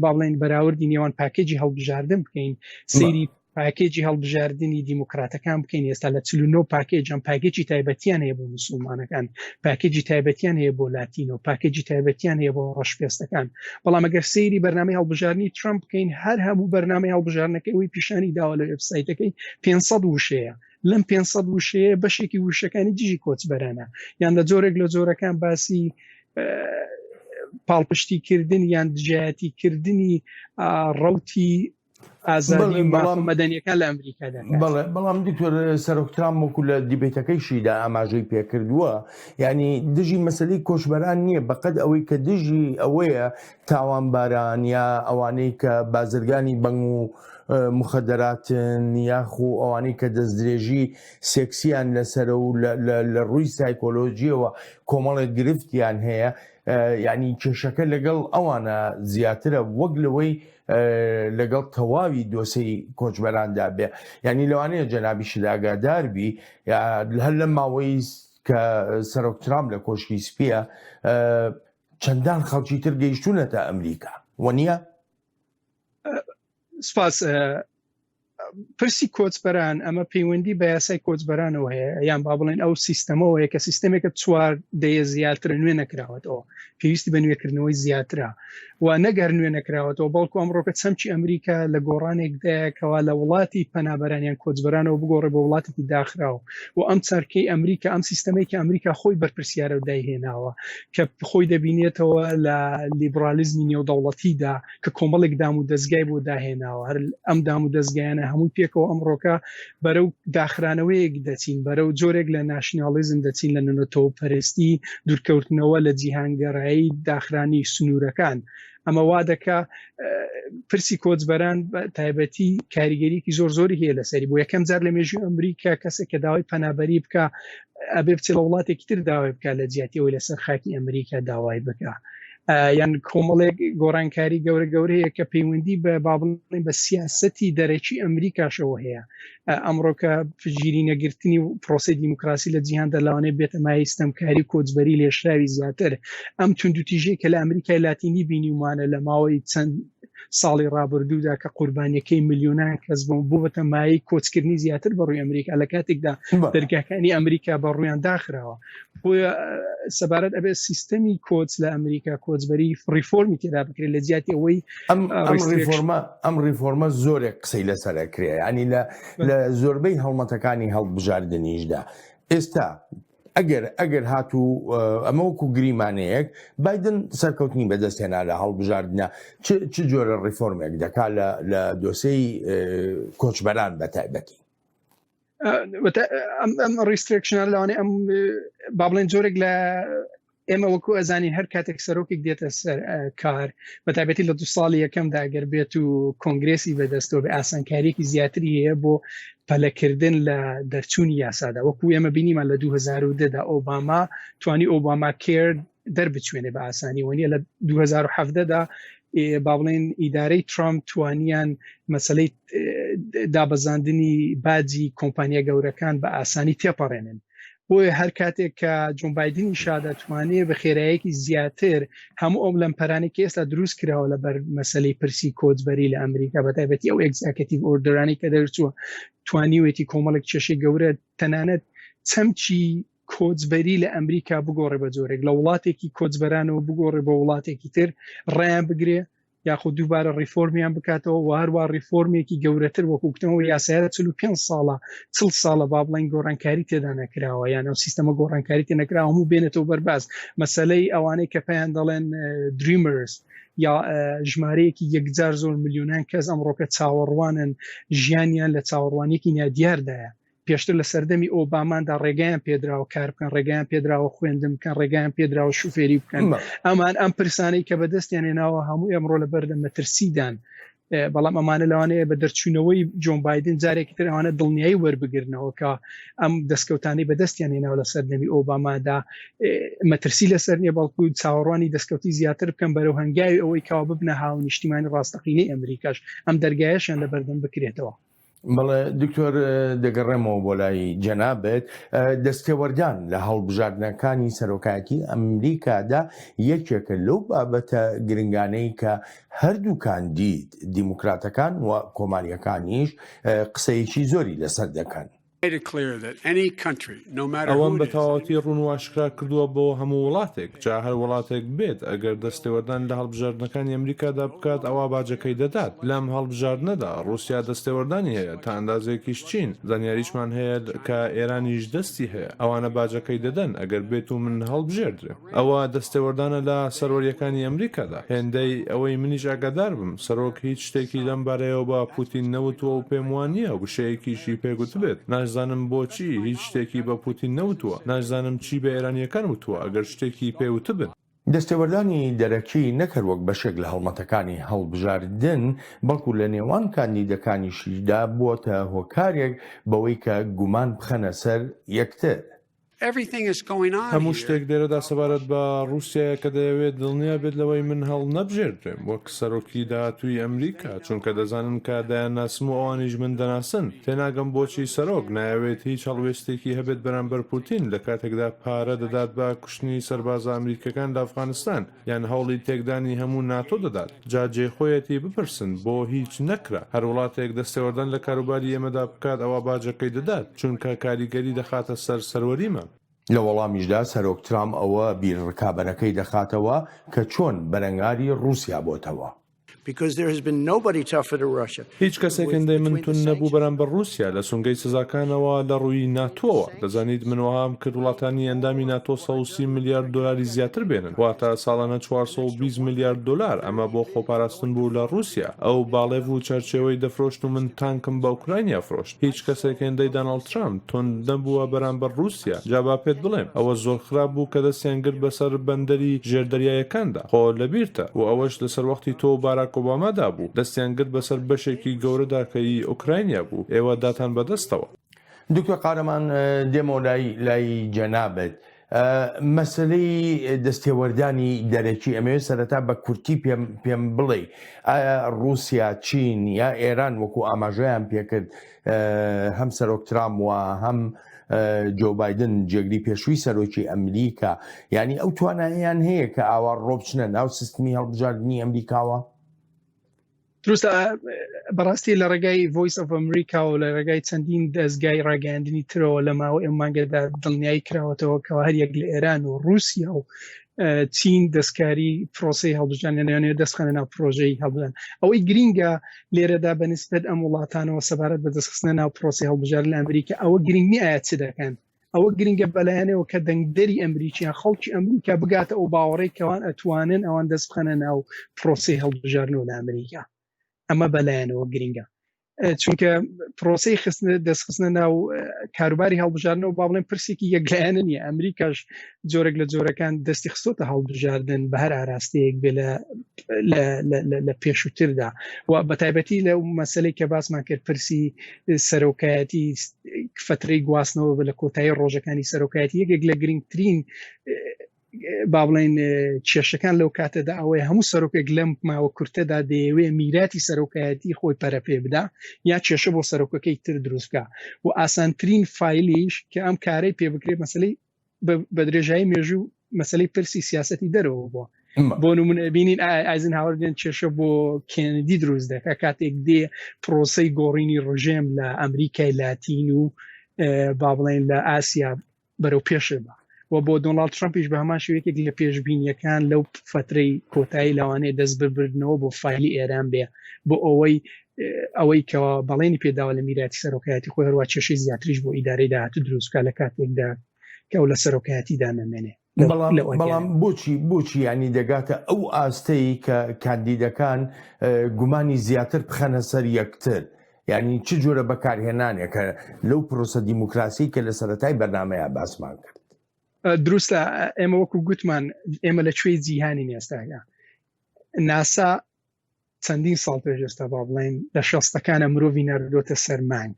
با بڵێن بەراوردی نێوان پاکێجی هەڵبژاردن بکەین سەیری پاکێجی هەڵبژاردنی دیموکراتەکان بکەین ئێستا لە 49 پاکێج ئەم پاکێجی تایبەتیان هەیە بۆ مسلمانەکان پاکێجی تایبەتیان هەیە بۆ لاتینۆ پاکێجی تایبەتیان هەیە بۆ ڕەشپێستەکان بەڵام ئەگەر سەیری بەرنامەی هەڵبژاردنی ترامپ بکەین هەر هەموو بەرنامەی هەڵبژاردنەکەی ئەوەی پیشانی داوە لە وێبسایتەکەی 500 وشەیە لەم 500 وشەیە بەشێکی وشەکانی دژی کۆچبەرانە یان لە جۆرێک لە جۆرەکان باسی پاڵپشتی کردن یان دژایەتی کردنی ڕوتی ئازادی بەڵام مەدەنیەکان لە ئەمریکا بەڵێ بەڵام دکتۆر سەرۆک ترامپ وەکو لە دیبێتەکەیشیدا ئاماژەی پێکردووە یعنی دژی مەسلەی کۆچبەران نییە بەقەد ئەوەی کە دژی ئەوەیە تاوانباران یا ئەوانەی کە بازرگانی بەنگ و مخدراتن یاخو ئەوانەی کە دەستدرێژی سێکسیان لەسەرە و لە ڕووی سایکۆلۆژیەوە کۆمەڵێک گرفتیان هەیە یعنی کێشەکە لەگەڵ ئەوانە زیاترە وەک لەوەی لەگەڵ تەواوی دۆسەی کۆچبەراندا بێ یعنی لەوانەیە جەنابیشت ئاگادار بی هەر لە ماوەی کە سەرۆک ترامپ لە کۆشکی سپیە چەندان خەڵکی تر گەیشتونەتە ئەمریکا وەنیە؟ سپاس پرسی کۆچبەران ئەمە پەیوەندی بە یاسای کۆچبەرانەوە هەیە یان با بڵێن ئەو سیستەمەوە هەیە کە سیستەمێکە چوار دەیە زیاترە نوێ نەکراوەتەوە پێویستی بە نوێکردنەوەی زیاترە و نەگەر نوێ نەکراوەتەوە بەڵکو ئەمڕۆکە چەمکی ئەمریکا لە گۆڕانێکدایە کەوا لە وڵاتی پەنابەران یان کۆچبەرانەوە بگۆڕێ بۆ وڵاتێکی داخراو و ئەم چارکەی ئەمریکا ئەم سیستەمێکی ئەمریکا خۆی بەرپرسیارە و دایهێناوە کە خۆی دەبینێتەوە لە لیبرالیزمی نێودەوڵەتیدا کە کۆمەڵێک دام و دەزگای بۆ داهێناوە هەر ئەم دام و دەزگایانە هەمووی پێکەوە ئەمڕۆکە بەرەو داخرانەوەیەک دەچین بەرەو جۆرێک لە ناشناڵیزم دەچین لە نەتەوە پەرستی دوورکەوتنەوە لە جیهانگەرایی داخرانی سنوورەکان ئەمە وا دەکا پرسی کۆچبەران بە تایبەتی کاریگەریکی زۆر زۆری هەیە لەسەری بۆ یەکەم جار لە مێژوی ئەمریکا کەسێک کە داوای پەنابەری بکە ئەبێ بچێ لە وڵاتێکی تر داوای بکە لە جیاتی ئەوەی لەسەر خاکی ئەمریکا داوای بکە یان کۆمەڵێک گۆڕانکاری گەورە گەورەیە کە پەیوەندی بە با بڵێن بە سیاسەتی دەرەکی ئەمریکاشەوە هەیە ئەمڕۆکە پشتگیری نەگرتنی و پرۆسی دیموکراسی لە جیهاندا لەوانەیە بێتە مایەی ستەمکاری و کۆچبەری لێشراوی زیاتر ئەم توندوتیژەی کە لە ئەمریکای لاتینی بینیومانە لە ماوەی چەند ساڵی ڕابردوودا کە قوربانیەکەی ملیۆنان کەس بوون بووەتە مایەی کۆچکردنی زیاتر بە ڕووی ئەمریکا لە کاتێکدا دەرگاکانی ئەمریکا بە ڕوویان داخراوە. بۆیە سەبارەت ئەبێت سیستەمی کۆچ لە ئەمریکا کۆچبەری ڕیفۆرمی تێدا بکرێت لە جیاتی ئەوەی ئەم ڕیفۆرمە ئەم ڕیفۆرمە زۆرێک قسەی لەسەر ئەکرێ ینی لە لە زۆربەی هەڵمەتەکانی هەڵبژاردنیشدا ئێستا ئەگەر ئەگەر هاتوو ئەمە وەکو گریمانەیەک بایدن سەرکەوتنی بەدەستهێنا لە هەڵبژاردنە چ جۆرە ڕیفۆرمێک دەکا لە دۆسێی کۆچبەران بە تایبەتی؟ ئەم restriction ە لەوانەیە ئەم با بڵێن جۆرێک لە ئێمە وەکو ئەزانین هەر کاتێک سەرۆکێک دێتە سەر کار بە تایبەتی لە دو ساڵی یەکەمدا ئەگەر بێت و کۆنگرێسی بەدەستەوە بێ ئاسانکاریەکی زیاتری هەیە بۆ پەلەکردن لە دەرچوونی یاسادا وەکو ئێمە بینیمان لە 2010 دا ئۆباما توانی ئۆباما کێر دەربچوێنێ بە ئاسانی وەنیە لە 2017 دا با بڵێن ئیدارەی ترامپ توانیان مەسلەی دابەزاندنی باجی کۆمپانیا گەورەکان بە ئاسانی تێپەڕێنن بۆیە هەر کاتێک کە جۆن بایدنی شا دەتوانێت بە خێرایەکی زیاتر هەموو ئەو لەمپەرانی کە ئێستا دروست کراوە لەبەر مەسلەی پرسی کۆچبەری لە ئەمریکا بە تایبەتی ئەو executive order انی کە دەرچووە توانیوێتی کۆمەڵێک کێشەی گەورە تەنانەت چەمکی کۆچبەری لە ئەمریکا بگۆڕێ بە جۆرێک لە وڵاتێکی کۆچبەرانەوە بگۆڕێ بۆ وڵاتێکی تر ڕێیان بگرێ یاخود دووبارە ڕیفۆرمیان بکاتەوە و هەروە ڕیفۆرمێکی گەورەتر وەکو گوتمەوە یاسایە 45 ساڵە 40 ساڵە با بڵێن گۆڕانکاری تێدا نەکراوە یان ئەو سیستەمە گۆڕانکاری تێ نەکراوە هەموو بێنێتەوە بەرباز مەسەلەی ئەوانەی کە پێیان دەڵێن dreamers یا ژمارەیەکی یەکجار زۆر ملیۆنان کەس ئەمڕۆکە چاوەڕوانن ژیانیان لە چاوەڕوانیەکی نادیاردایە پێشتر لە سەردەمی ئۆباماندا ڕێگایان پێدراوە کار بکەن ڕێگایان پێدراوە خوێندن بکەن ڕێگایان پێدراوە شوفێری بکەن ئەمان ئەم پرسانەی کە بەدەستیان هێناوە هەموو ئەمڕۆ لە بەردەم مەترسیدان بەڵام ئەمانە لەوانەیە بە دەرچوونەوەی جۆن بایدن جارێکی تر ئەوانە دڵنیایی وەربگرنەوە کە ئەم دەستکەوتانی بەدەستیان هێناوە لە سەردەمی ئۆبامادا مەترسی لەسەر نییە بەڵکو چاوەڕوانی دەستکەوتی زیاتر بکەن بەرەو هەنگاوی ئەوەی کەوا ببنە هاونیشتیمانی ڕاستەقینەی ئەمریکاش ئەم دەرگایەشیان لەبەردەم بکرێتەوە. بەڵێ دکتۆر دەگەڕێمەوە بۆ لای جەنابت دەستێوەردان لە هەڵبژاردنەکانی سەرۆکایەتی ئەمریکادا یەکێکە لەو بابەتە گرنگانەی کە هەردوو کاندید دیموکراتەکان و کۆماریەکانیش قسەیەکی زۆری لەسەر دەکەن. ئەوەم بە تەواوەتی ڕوون و ئاشکرا کردووە بۆ هەموو وڵاتێک، جا هەر وڵاتێک بێت، ئەگەر دەستێوەردان لە هەڵبژاردنەکانی ئەمریکادا بکات ئەوا باجەکەی دەدات. لەم هەڵبژاردنەدا ڕووسیا دەستێوەردانی هەیە، تا ئەندازەیەکیش چین، زانیاریشمان هەیە کە ئێرانیش دەستی هەیە، ئەوانە باجەکەی دەدەن ئەگەر بێتو من هەڵبژێردرێم. ئەوە دەستێوەردانە لە سەروەرییەکانی ئەمریکادا. هێندەی ئەوەی منیش ئاگادار بم، سەرۆک هیچ شتێکی لەم بارەیەوە بە پوتین نەوتووە و پێم وا نییە وشەیەکیشی پێ گوتبێت. ناشزانم بۆچی هیچ شتێکی بە پوتین نەوتووە. ناشزانم چی بە ئێرانییەکان وتووە، ئەگەر شتێکی پێ وتبن. دەستێوەردانی دەرەکی نەک هەر وەک بەشێک لە هەڵمەتەکانی هەڵبژاردن، بەڵکو لە نێوان کاندیدەکانیشیدا بووەتە هۆکارێک بەوەی کە گومان بخەنە سەر یەکتر. هەموو شتێک لێرەدا سەبارەت بە ڕووسیایە کە دەیەوێت دڵنیا بێت لەوەی من هەڵنەبژێردرێم وەک سەرۆکی داهاتووی ئەمریکا، چونکە دەزانن کە دەیانناسم و ئەوانیش من دەناسن. تێناگەم بۆچی سەرۆک نایەوێت هیچ هەڵوێستێکی هەبێت بەرامبەر پوتین لە کاتێکدا پارە دەدات بە کوشتنی سەربازە ئەمریکیەکان لە ئەفغانستان یان هەوڵی تێکدانی هەموو ناتۆ دەدات. جا جێی خۆیەتی بپرسن بۆ هیچ نەکرا؟ هەر وڵاتێک دەستێوەردان لە کاروباری ئێمەدا بکات ئەوا باجەکەی دەدات، چونکە کاریگەری دەخاتە سەر سەروەریمان. لە وەڵامیشدا سەرۆک ترامپ ئەوە بیر ڕکابەرەکەی دەخاتەوە کە چۆن بەرەنگاری ڕووسیا بۆتەوە. هیچ کەسێک هێندەی من توند نەبوو بەرامبەر ڕووسیا لە سونگەی سزاکانەوە لە ڕووی ناتۆوە. دەزانیت من وەهام کرد وڵاتانی ئەندامی ناتۆ 130 ملیار دۆلاری زیاتر بێنن، واتە ساڵانە 420 ملیار دۆلار، ئەمە بۆ خۆپاراستن بوو لە ڕووسیا. ئەو باڵێڤ و چەرچێوەی دەفرۆشت و من تانکم بە ئۆکراینیا فرۆشت. هیچ کەسێک هێندەی داناڵد ترامپ توند نەبووە بەرامبەر ڕووسیا. جا با پێت بڵێم، ئەوە زۆر خراپ بوو کە دەستیان گرت بەسەر بەندەری ژێردەریایەکاندا. خۆ لەبیرتە، و ئەوەش لە سەروەختی تۆ و باراک ئۆبامادا بوو، دەستیان گرت بەسەر بەشێکی گەورەدا کە ی ئۆکراینیا بوو، ئێوە داتان بەدەستەوە. دکتۆر قارەمان دێمەوە لای لای جەنابت مەسەلەی دەستێوەردانی دەرەکی ئەمەوێت سەرەتا بە کورتی پێم پێم بڵێ ئایا ڕووسیا چین یا ئێران وەکو ئاماژەیان پێکرد هەم سەرۆک ترام و هەم جۆ بایدن جێگری پێشووی سەرۆکی ئەمریکا یعنی ئەو توانایان هەیە کە ئاوا ڕۆبچنە ناو سیستمی هەڵبژاردننی ئەمریکاوە؟ دروستە بەڕاستی لە ڕێگای Voice of America و لە ڕێگای چەندین دەستگای ڕاگەیاندنی ترەوە لە ماوەی ئەم مانگەدا دڵنیایی کراوەتەوە کەەوە هەر یەک لە ئێران و رووسیا و چین دەستکاری پرۆسی هەڵبژان لەنێوانێ دەستخەنە ناو پرۆژەی هەڵبژان ئەوەی گرینگە لێرەدا بەنسبەت ئەم وڵاتانەوە سەبارەت بە دەستخستنە ناو پرۆسی هەڵبژار لە ئەمریکا ئەوە گرنگ نییە ئایا چ دەکەن ئەوە گرنگە بەلایەنەوە کە دەنگدەری ئەمریکیان خەڵکی ئەمریکا بگاتە ئەو باوەڕەی کەوان ئەتوانن ئەوان دەست بخەنە ناو پرۆسی هەڵبژاردنەوە لە ئەمریکا ئەمە بەلایەنەوە گرنگە چونکە پرۆسی خستنە دەستخستنە ناو کاروباری هەڵبژاردنەوە با بڵێن پرسێکی یەکلایەنە نییە ئەمریکاش جۆرێک لە جۆرەکان دەستی خستۆتە هەڵبژاردن بە هەر ئاراستەیەک بێ لە پێشووتردا و بە تایبەتی لە مەسلەی کە باسمان کرد پرسی سەرۆکایەتی فترەی گواستنەوە بە لە کۆتایی ڕۆژەکانی سەرۆکایەتی یەکێک لە گرنگترین با بڵێن کێشەکان لەو کاتەدا ئەوەی هەموو سەرۆکێک لەم ماوە کورتەدا دەیەوێ میراتی سەرۆکایەتی خۆی پەرەپێ بدا یا کێشە بۆ سەرۆکەکەی تر دروستکە و ئاسانترین فیلیش کە ئەم کارەی پێ بکرێت مەسلەی بە درێژایی مێژوو مەسلەی پرسی سیاستی دەرەوە بووە بۆ نمونە بینین ئایزنهاوەر دێن کێشە بۆ کێنەدی دروست دەکە کاتێک دێ پرۆسەی گۆڕینی ڕژێم لە ئەمریکای لاتین و با بڵێن لە ئاسیا بەرەو پێشێ بە و بۆ دۆناڵد ترامپیش بە هەمان شێوەیەکێک لە پێشبینیەکان لەو فترەی کۆتایی لەوانەیە دەست ببردنەوە بۆ فایلی ئێران بێ بۆ ئەوەی ئەوەی کەوا بەڵێنی پێداوە لە میراتی سەرۆکایەتی خۆی هەروە کێشەی زیاتریش بۆ ئیدارەی داهاتوو دروست بکات لە کاتێکدا کە ئەو لە سەرۆکایەتیدا نەمێنێ بەڵام بۆچی بۆچی ینی دەگاتە ئەو ئاستەی کە کاندیدەکان گومانی زیاتر بخەنە سەر یەکتر یعنی چ جۆرە بەکارهێنانێکە لەو پرۆسە دیموکراسی کە لە سەرەتای بەرنمەیە باسمان کرد دروستە ئێمە وەکو گوتمان ئێمە لە کوێی جیهانی ئێستاکە ناسا چەندین ساڵ پێش ئێستا با بڵێن لە شەستەکانە مرۆڤی نردۆتە سەر مانگ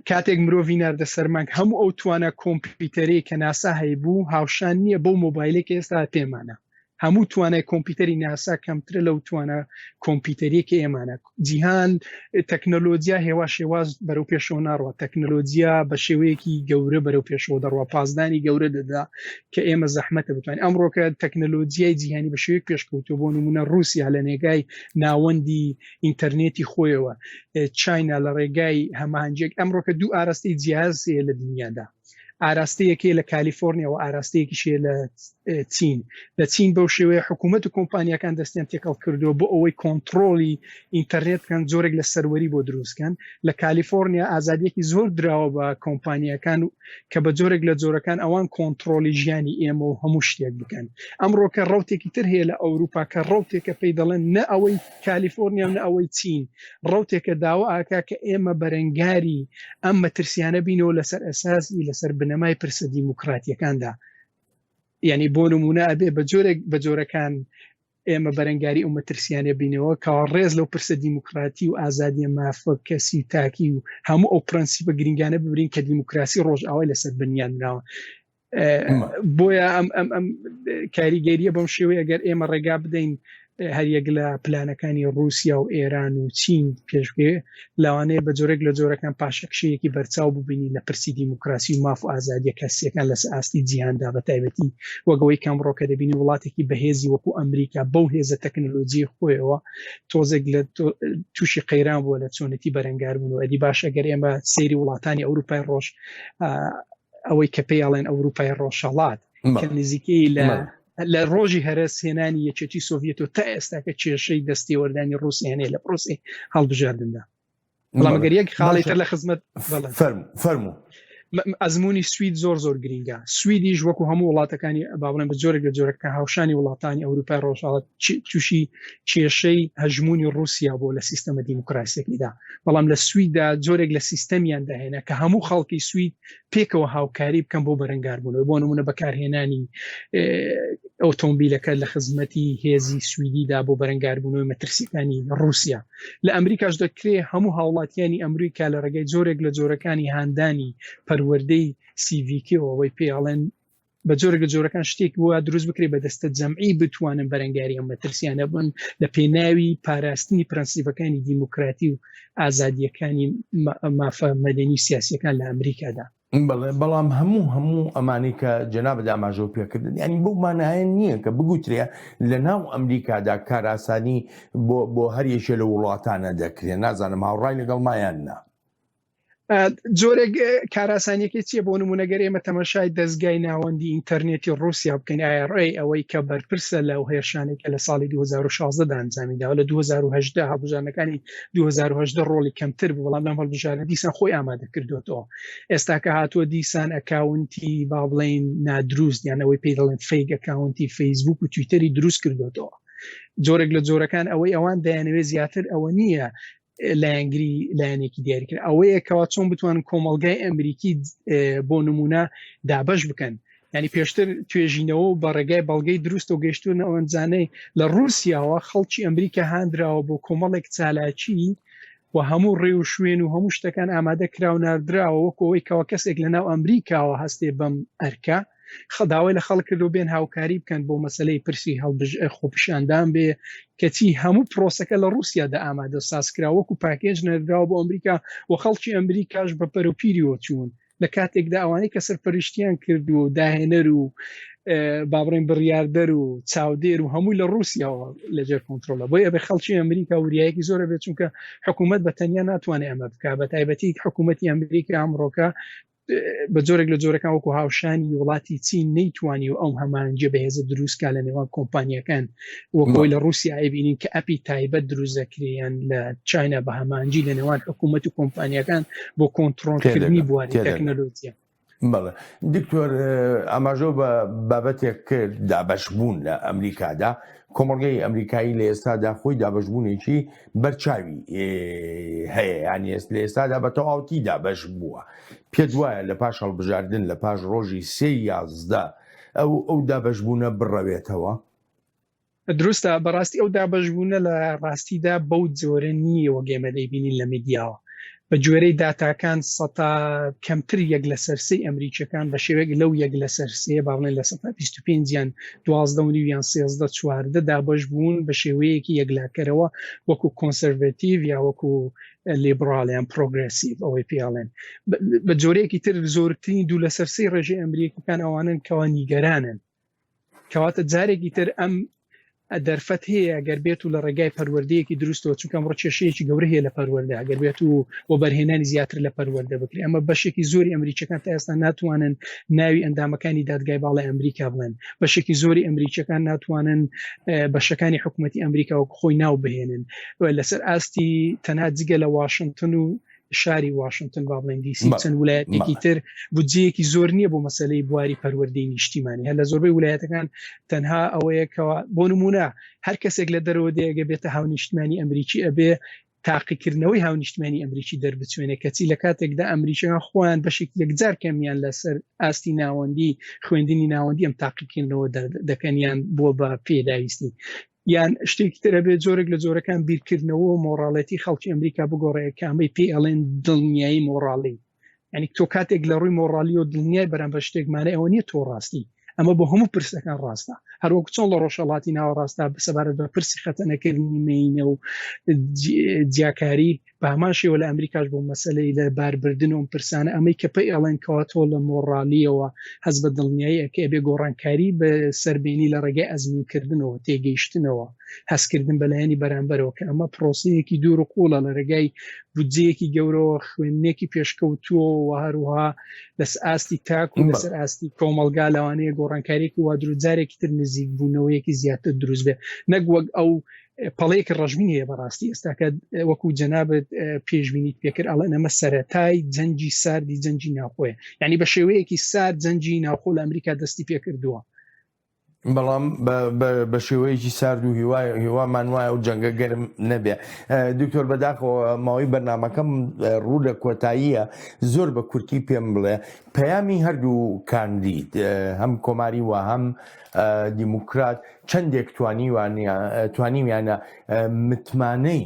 کاتێک مرۆڤی ناردە سەر مانگ هەموو ئەو توانا کۆمپیوتەری کە ناسا هەیبوو هاوشان نییە بەو مۆبایلێک ئێستا پێمانە هەموو توانای کۆمپیوتەری ناسا کەمترە لەو توانا کۆمپیوتەریە کە ئێمانە جیهان تەکنەلۆجیا هێوا شێواز بەرەو پێشەوە ناڕوە تەکنەلۆجیا بە شێوەیەکی گەورە بەرەو پێشەوە دەڕوا پازدانی گەورە دەدا کە ئێمە زەحمەتە بتوانین ئەمڕۆکە تەکنەلۆجیای جیهانی بە شێوەیەک پێشکەوتووە بۆ نمونە رووسیا لە نێگای ناوەندی ئینتەرنێتی خۆیەوە چاینا لە ڕێگای هەماهەنگیەک ئەمڕۆکە دوو ئاراستەی جیاز هەیە لە دنیادا ئاراستەیەکی لە کالیفۆرنیا و ئاراستەیەکیشی لە چین لە چین بەو شێوەیە حکوومەت و کۆمپانیەکان دەستیان تێکەڵ کردووە بۆ ئەوەی کۆنتترۆلی ئینتەرنێت بکەن جۆرێک لە سەروەری بۆ دروستکەن لە کالیفۆرنیا ئازادیەکی زۆر دراوە بە کۆمپانیەکان و کە بە جۆرێک لە جۆرەکان ئەوان کۆنتترۆلی ژیانی ئێمە و هەموو شتێک بکەن ئەمڕۆکە ڕوتێکی تر هەیە لە ئەوروپا کە ڕوتێکە پێی دەڵێن نە ئەوەی کالیفۆرنیا و نە ئەوەی چین ڕوتێکە داوا ئاکا کە ئێمە بەرەنگاری ئەم مەترسیانە بینەوە لەسەر ئەساسی لەسەر بنەمای پرسە دیموکراتیەکاندا یعنی بۆ نمونە ئەبێ بە جۆرێک بە جۆرەکان ئێمە بەرەنگاری ئەو مەترسیانە بینەوە کەوا ڕێز لەو پرسە دیموکراتی و ئازادیە مافە کەسی و تاکی و هەموو ئەو پرەنسیپە گرنگانە ببرین کە دیموکراسی ڕۆژئاوای لەسەر بنیان نراوە بۆیە ئەم ئەم ئەم کاریگەریە بەم شێوەیە ئەگەر ئێمە ڕێگا بدەین هەریەک لە پلانەکانی رووسیا و ئێران و چین پێشبێ لەوانەیە بە جۆرێک لە جۆرەکان پاشەکشەیەکی بەرچاو ببینین لە پرسی دیموکراسی و ماف و ئازادیە کەسیەکان لەسەر ئاستی جیهاندا بە تایبەتی وەک ئەوەی کە ئەمڕۆ کە دەبینی وڵاتێکی بەهێزی وەکو ئەمریکا بەو هێزە تەکنەلۆجی خۆیەوە تۆزێک لە تووشی قەیران بووە لە چۆنێتی بەرەنگاربوون و ئەدی باش ئەگەر ئێمە سەیری وڵاتانی ئەوروپای ڕۆژ ئەوەی کە پێیاڵێن ئەوروپای ڕۆژهەڵات کە نزیکەی لە لە ڕۆژی هەرەس هێنانی یەکێتی سۆڤیەت و تا ئێستا کە کێشەی دەستێوەردانی ڕووسیانەیە لە پرۆسی هەڵبژاردندا بەڵام گەر یەک خاڵی تر لە خزمەت فەرموو ئەزمموی سوید زۆر زۆر گرنگە سویدیش وەکو هەموو وڵاتەکانی با بڵێن بە جۆرێک لە جۆرەکە هاوشانی وڵاتانی ئەوروپای ڕۆژهەڵات تووشی کێشەی هەژمونی رووسیا بۆ لە سیستەمە دیموکراسیەکەیدا بەڵام لە سویددا جۆرێک لە سیستەمیان داهێنا کە هەموو خەڵکی سوید پێکەوە هاوکاری بکەن بۆ بەرەنگاربوونەوە بۆ نمونە بەکارهێنانی ئۆتۆمبیلەکە لە خزمەتی هێزی سویدیدا بۆ بەرەنگاربوونەوەی مەترسیەکانی رووسیا لە ئەمریکاش دەکرێ هەموو هاوڵاتیانی ئەمریکا لە ڕێگەی جۆرێک لە جۆرەکانی هاندانی پەروەردەی سیڤیکیەوە ئەوەی پێڵێن بە جۆرێک لە جۆرەکان شتێک بووە دروست بکرێت بە دەستە جەمعی بتوانن بەرەنگاری ئەم مەترسیانە بن لە پێناوی پاراستنی پرەنسیپەکانی دیموکراتی و ئازادیەکانی مافە مەدەنی و سیاسیەکان لە ئەمریکادا. بەڵێ بەڵام هەموو هەموو ئەمانەی کە جەنابت ئاماژەو پێکردن یانی بەو مانایە نییە کە بگوترێ لە ناو ئەمریکادا کارئاسانی بۆ بۆ هەر یەکێ لە وڵاتانە دەکرێ نازانم هاوڕای لەگەڵ مایان نا. جۆرێک کاراسانیەکەی چییە بۆ نمونەگەر ئێمە تەمەشای دەستگای ناوەندی ئینتەرنێتی رووسیا بکەین IRA ئەوەی کە بەرپرسە لەو هێرشانێک کە لە ساڵی 2016 دا ئەنجامی داوە لە 2018 هەڵبژاردنەکانی 2018 ڕۆڵی کەمتر بوو بەڵام لەم هەڵبژاردنە دیسان خۆی ئامادە کردوێتەوە ئێستا کە هاتووە دیسان account ی با بڵێین نادروست یان ئەوەی پێی دەڵێن fake account ی فەیسبوک و تویتەری دروست کردوێتەوە جۆرێک لە جۆرەکان ئەوەی ئەوان دەیانەوێت زیاتر ئەوە نییە لایەنگری لایەنێکی دیاریکرد ئەوەیە کەوا چۆن بتوانن کۆمەلگای ئەمریکی بۆ نمونە دابش بکەن ینی پێشتر توێژینەوە و بە ڕێگای بەڵگەی دروست و گەشتون ئەوەنجانەی لە رووسیاوە خەڵکی ئەمریکا هاندراوە بۆ کۆمەڵێک چالاکی و هەموو ڕێ و شوێن و هەموو شتەکان ئامادە کرا و ناردراوە وەکو ئەوەی کەوا کەسێک لە ناو ئەمریکاوە هەستێ بەم ئەرکە داوای لە خەڵک کردو بێن هاوکاری بکەن بۆ مەسلەی پرسی هەڵبژ خۆپیشاندان بێ کەچی هەموو پرۆسەکە لە رووسیادا ئامادە سازکرا وەکو پاکێج نێردراوە بۆ ئەمریکا و خەڵکی ئەمریکاش بە پەرۆپیریەوە چوون لە کاتێکدا ئەوانەی کە سەرپەرشتیان کردووە و داهێنەر و با بڵێن بڕیاردەر و چاودێر و هەمووی لە رووسیاوە لەژێر کۆنتترۆلە بۆی ئەبێ خەڵکی ئەمریکا وریایەکی زۆرە بێت چونکە حکوومەت بە تەنیا ناتوانێت ئەمە بک بە تایبەتی حکوومەتی ئەمریکا ئەمڕۆکە بە جۆرێک لە جۆرەکان وەکو هاوشانی وڵاتی چین نەیتوانی و ئەو هەمانجێ بەهێزە دروستکە لە نێوان کۆمپانیەکان وەکۆی لە رووسیا ئەیبینین کە ئەپی تایبەت دروست دەکرێن لە چاینا بە هەمانجی لە نێوان حکوومەت و کۆمپانیەکان بۆ کۆنتترۆلکردنی بواری تەکنەلۆجیا. بەڵێ دکتۆر ئاماژە بە بابەتێک کرد دابەشبوون لە ئەمریکادا کۆمەڵگەی ئەمریکایی لە ئێستادا خۆی دابەشبوونێکی بەرچاوی هەیە یان ئێست لە ئێستادا بە تەواوتی دابەش بووە پێت وایە لە پاش هەڵبژاردن لە پاش ڕۆژی سێ 11 ئەو ئەو دابەشبوونە بڕەوێتەوە؟ دروستە، بەڕاستی ئەو دابەشبوونە لە ڕاستیدا بەو جۆرە نییە وەک ئێمە دەیبینین لە میدیاوە. بە گوێرەی داتاکان سەتا کەمتر یەک لەسەر سێی ئەمریکیەکان بە شێوەیەک لەو یەک لەسەر سێ با بڵێن لە سەتا 25 یان 12 و نیو یان 13 14 دابەش بوون بە شێوەیەکی یەکلاکەرەوە وەکو conservative یا وەکو لیبراڵ یان progressive ئەوەی پێڵێن بە جۆرەیەکی تر زۆرترین دوو لەسەر سێی ڕێژەی ئەمریکەکان ئەوانن کەوا نیگەرانن کەواتە جارێکی تر ئەم دەرفەت هەیە گەر بێت و لە ڕێگای پەروەردەیەکی دروستەوە چونکە ئەمڕۆ کێشەیەکی گەورە هەیە لە پەروەردە گەر بێت و وەبەرهێنانی زیاتر لە پەروەردە بکرێت ئەمە بەشێکی زۆری ئەمریکیەکان تا ئێستا ناتوانن ناوی ئەندامەکانی دادگای باڵای ئەمریکا بڵێن بەشێکی زۆری ئەمریکیەکان ناتوانن بەشەکانی حکوومەتی ئەمریکا وەک خۆی ناو بهێنن لەسەر ئاستی تەنها جگە لە واشنگتن و شاری واشنگتن با بڵێن دیسی چەند ولایەتێکی تر بودجەیەکی زۆر نییە بۆ مەسلەی بواری پەروەردەی نیشتیمانی هەر لە زۆربەی ولایەتەکان تەنها ئەوەیەکەوە بۆ نمونە هەر کەسێک لە دەرەوە دێگە بێتە هاونیشتمانی ئەمریکی ئەبێ تاقیکردنەوەی هاونیشتمانی ئەمریکی دەربچوێنێ کەچی لە کاتێکدا ئەمریکیەکان خۆیان بەشێک یەکجار کەمیان لەسەر ئاستی ناوەندی خوێندنی ناوەندی ئەم تاقیکردنەوە دەکەن یان بووە بە پێداویستی یان شتێکی تر هەبێت جۆرێک لە جۆرەکان بیرکردنەوە و مۆڕاڵێتی خەڵکی ئەمریکا بگۆڕێ کە ئەمەی پێی ئەڵێن دڵنیایی مۆڕاڵی یعنی تۆ کاتێک لە ڕووی مۆڕالی و دڵنیای بەرامبەر شتێک مانای ئەوە نییە تۆ ڕاستی ئەمە بۆ هەموو پرسەکان ڕاستە هەروەک چۆن لە ڕۆژهەڵاتی ناوەڕاستدا سەبارەت بە پرسی خەتەنەکردنی مێینە و جیاکاری بە هەمان شێوە لە ئەمریکاش بۆ مەسەلەی لە باربردن و ئەم پرسانە ئەمەی کە پێی ئەڵێن کەوا تۆ لە مۆڕالیەوە هەست بە دڵنیایی ئەکەی ئەبێ گۆڕانکاری بە سەربێنی لە ڕێگای ئەزموونکردنەوە تێگەیشتنەوە هەستکردن بە لایەنی بەرامبەرەوە کە ئەمە پرۆسەیەکی دوور و قوڵە لە ڕێگای بودجەیەکی گەورەوە خوێندنێکی پێشکەوتووە و هەروها لەس ئاستی تاک و لەسەر ئاستی کۆمەڵگا لەوانەیە گۆڕانکاریێکی وا دروست جارێکی تر نزیک بوونەوەیەکی زیاتر دروست بێ نەک وەک ئەو پەڵەیەکی ڕەشبین هەیە بەڕاستی ئێستاکە وەکو جەنابت پێشبینیت پێکرد ئەڵێن ئەمە سەرەتای جەنگی ساردی جەنگی ناوخۆیە یعنی بە شێوەیەکی سارد جەنگی ناوخۆ لە ئەمریکا دەستی پێکردووە بەڵام بە شێوەیەکی سارد و هیوای هیوامان وایە و جەنگە گەرم نەبێ دکتۆر بەداخەوە ماوەی بەرنمەکەم ڕوو لە کۆتاییە زۆر بە کورتی پێم بڵێ پەیامی هەردوو کاندید هەم کۆماری و هەم دیموکرات چەندێک توانیویانە متمانەی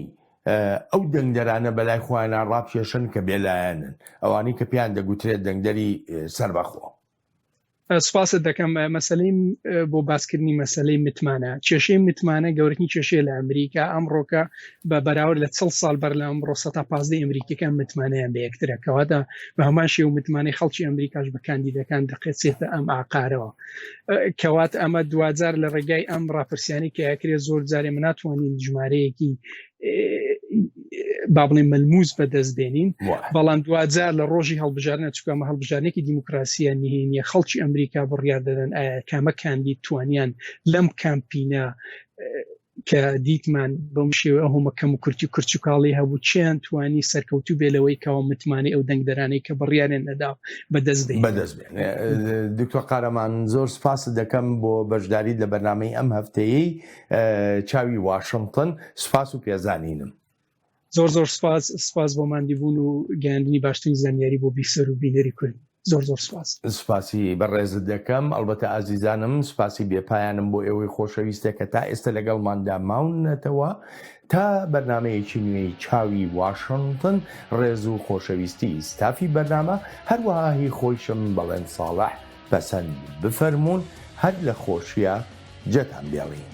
ئەو دەنگدەرانە بەلای خۆیانە ڕابکێشن کە بێلایەنن ئەوانەی کە پێیان دەگوترێت دەنگدەری سەربەخۆ. سپاست دەکەم. مەسەلەی بۆ باسکردنی مەسەلەی متمانە، کێشەی متمانە گەورەترین کێشەیە لە ئەمریکا ئەمڕۆکە بە بەراورد لە 40 ساڵ بەر لە ئەمڕۆ 15% ئەمریکیەکان متمانەیان بە یەکترە، کەواتە بە هەمان شێوە متمانەی خەڵکی ئەمریکاش بە کاندیدەکان دەقێچێتە ئەم ئاقارەوە. کەوات ئەمە دواجار لە ڕێگای ئەم ڕاپرسیانی کە ئەکرێ زۆر جارێ من ناتوانین ژمارەیەکی با بڵێن مەلموس بەدەست بێنین، بەڵام دواجار لە ڕۆژی هەڵبژاردنە چونکە ئەمە هەڵبژاردنێکی دیموکراسیە نهێنیە، خەڵکی ئەمریکا بڕیار دەدەن ئایا کامە کاندید توانیان لەم کامپینە کە دیتمان بەم شێوە هەمە کەم و کورتی و کرچ و کاڵی هەبوو چیان توانی سەرکەوتوو بێ لەوەی کەەوە متمانەی ئەو دەنگدەرانەی کە بڕیاریان نەدا بەدەست بێن. بەدەست بێن. دکتۆر قارەمان زۆر سپاست دەکەم بۆ بەشداریت لە بەرنامەی ئەم هەفتەیەی چاوی واشنتن، سپاس و پێزانینم. زۆر زۆر سپاس، سپاس بۆ ماندیبوون و گەیاندنی باشترین زانیاری بۆ بیسەر و بینەری کورد. زۆر زۆر سپاس. سپاسی بەڕێزت دەکەم. ئەڵبەتە ئازیزانم سپاسی بێ پایانم بۆ ئێوەی خۆشەویستە کە تا ئێستە لەگەڵماندا ماونەتەوە تا بەرنامەیەکی نوێی چاوی واشنتن ڕێز و خۆشەویستی ستافی بەرنامە هەروەها هی خۆیشم بەڵێن ساڵح پەسەند بفەرموون هەر لە خۆشیا جێتان بێڵین.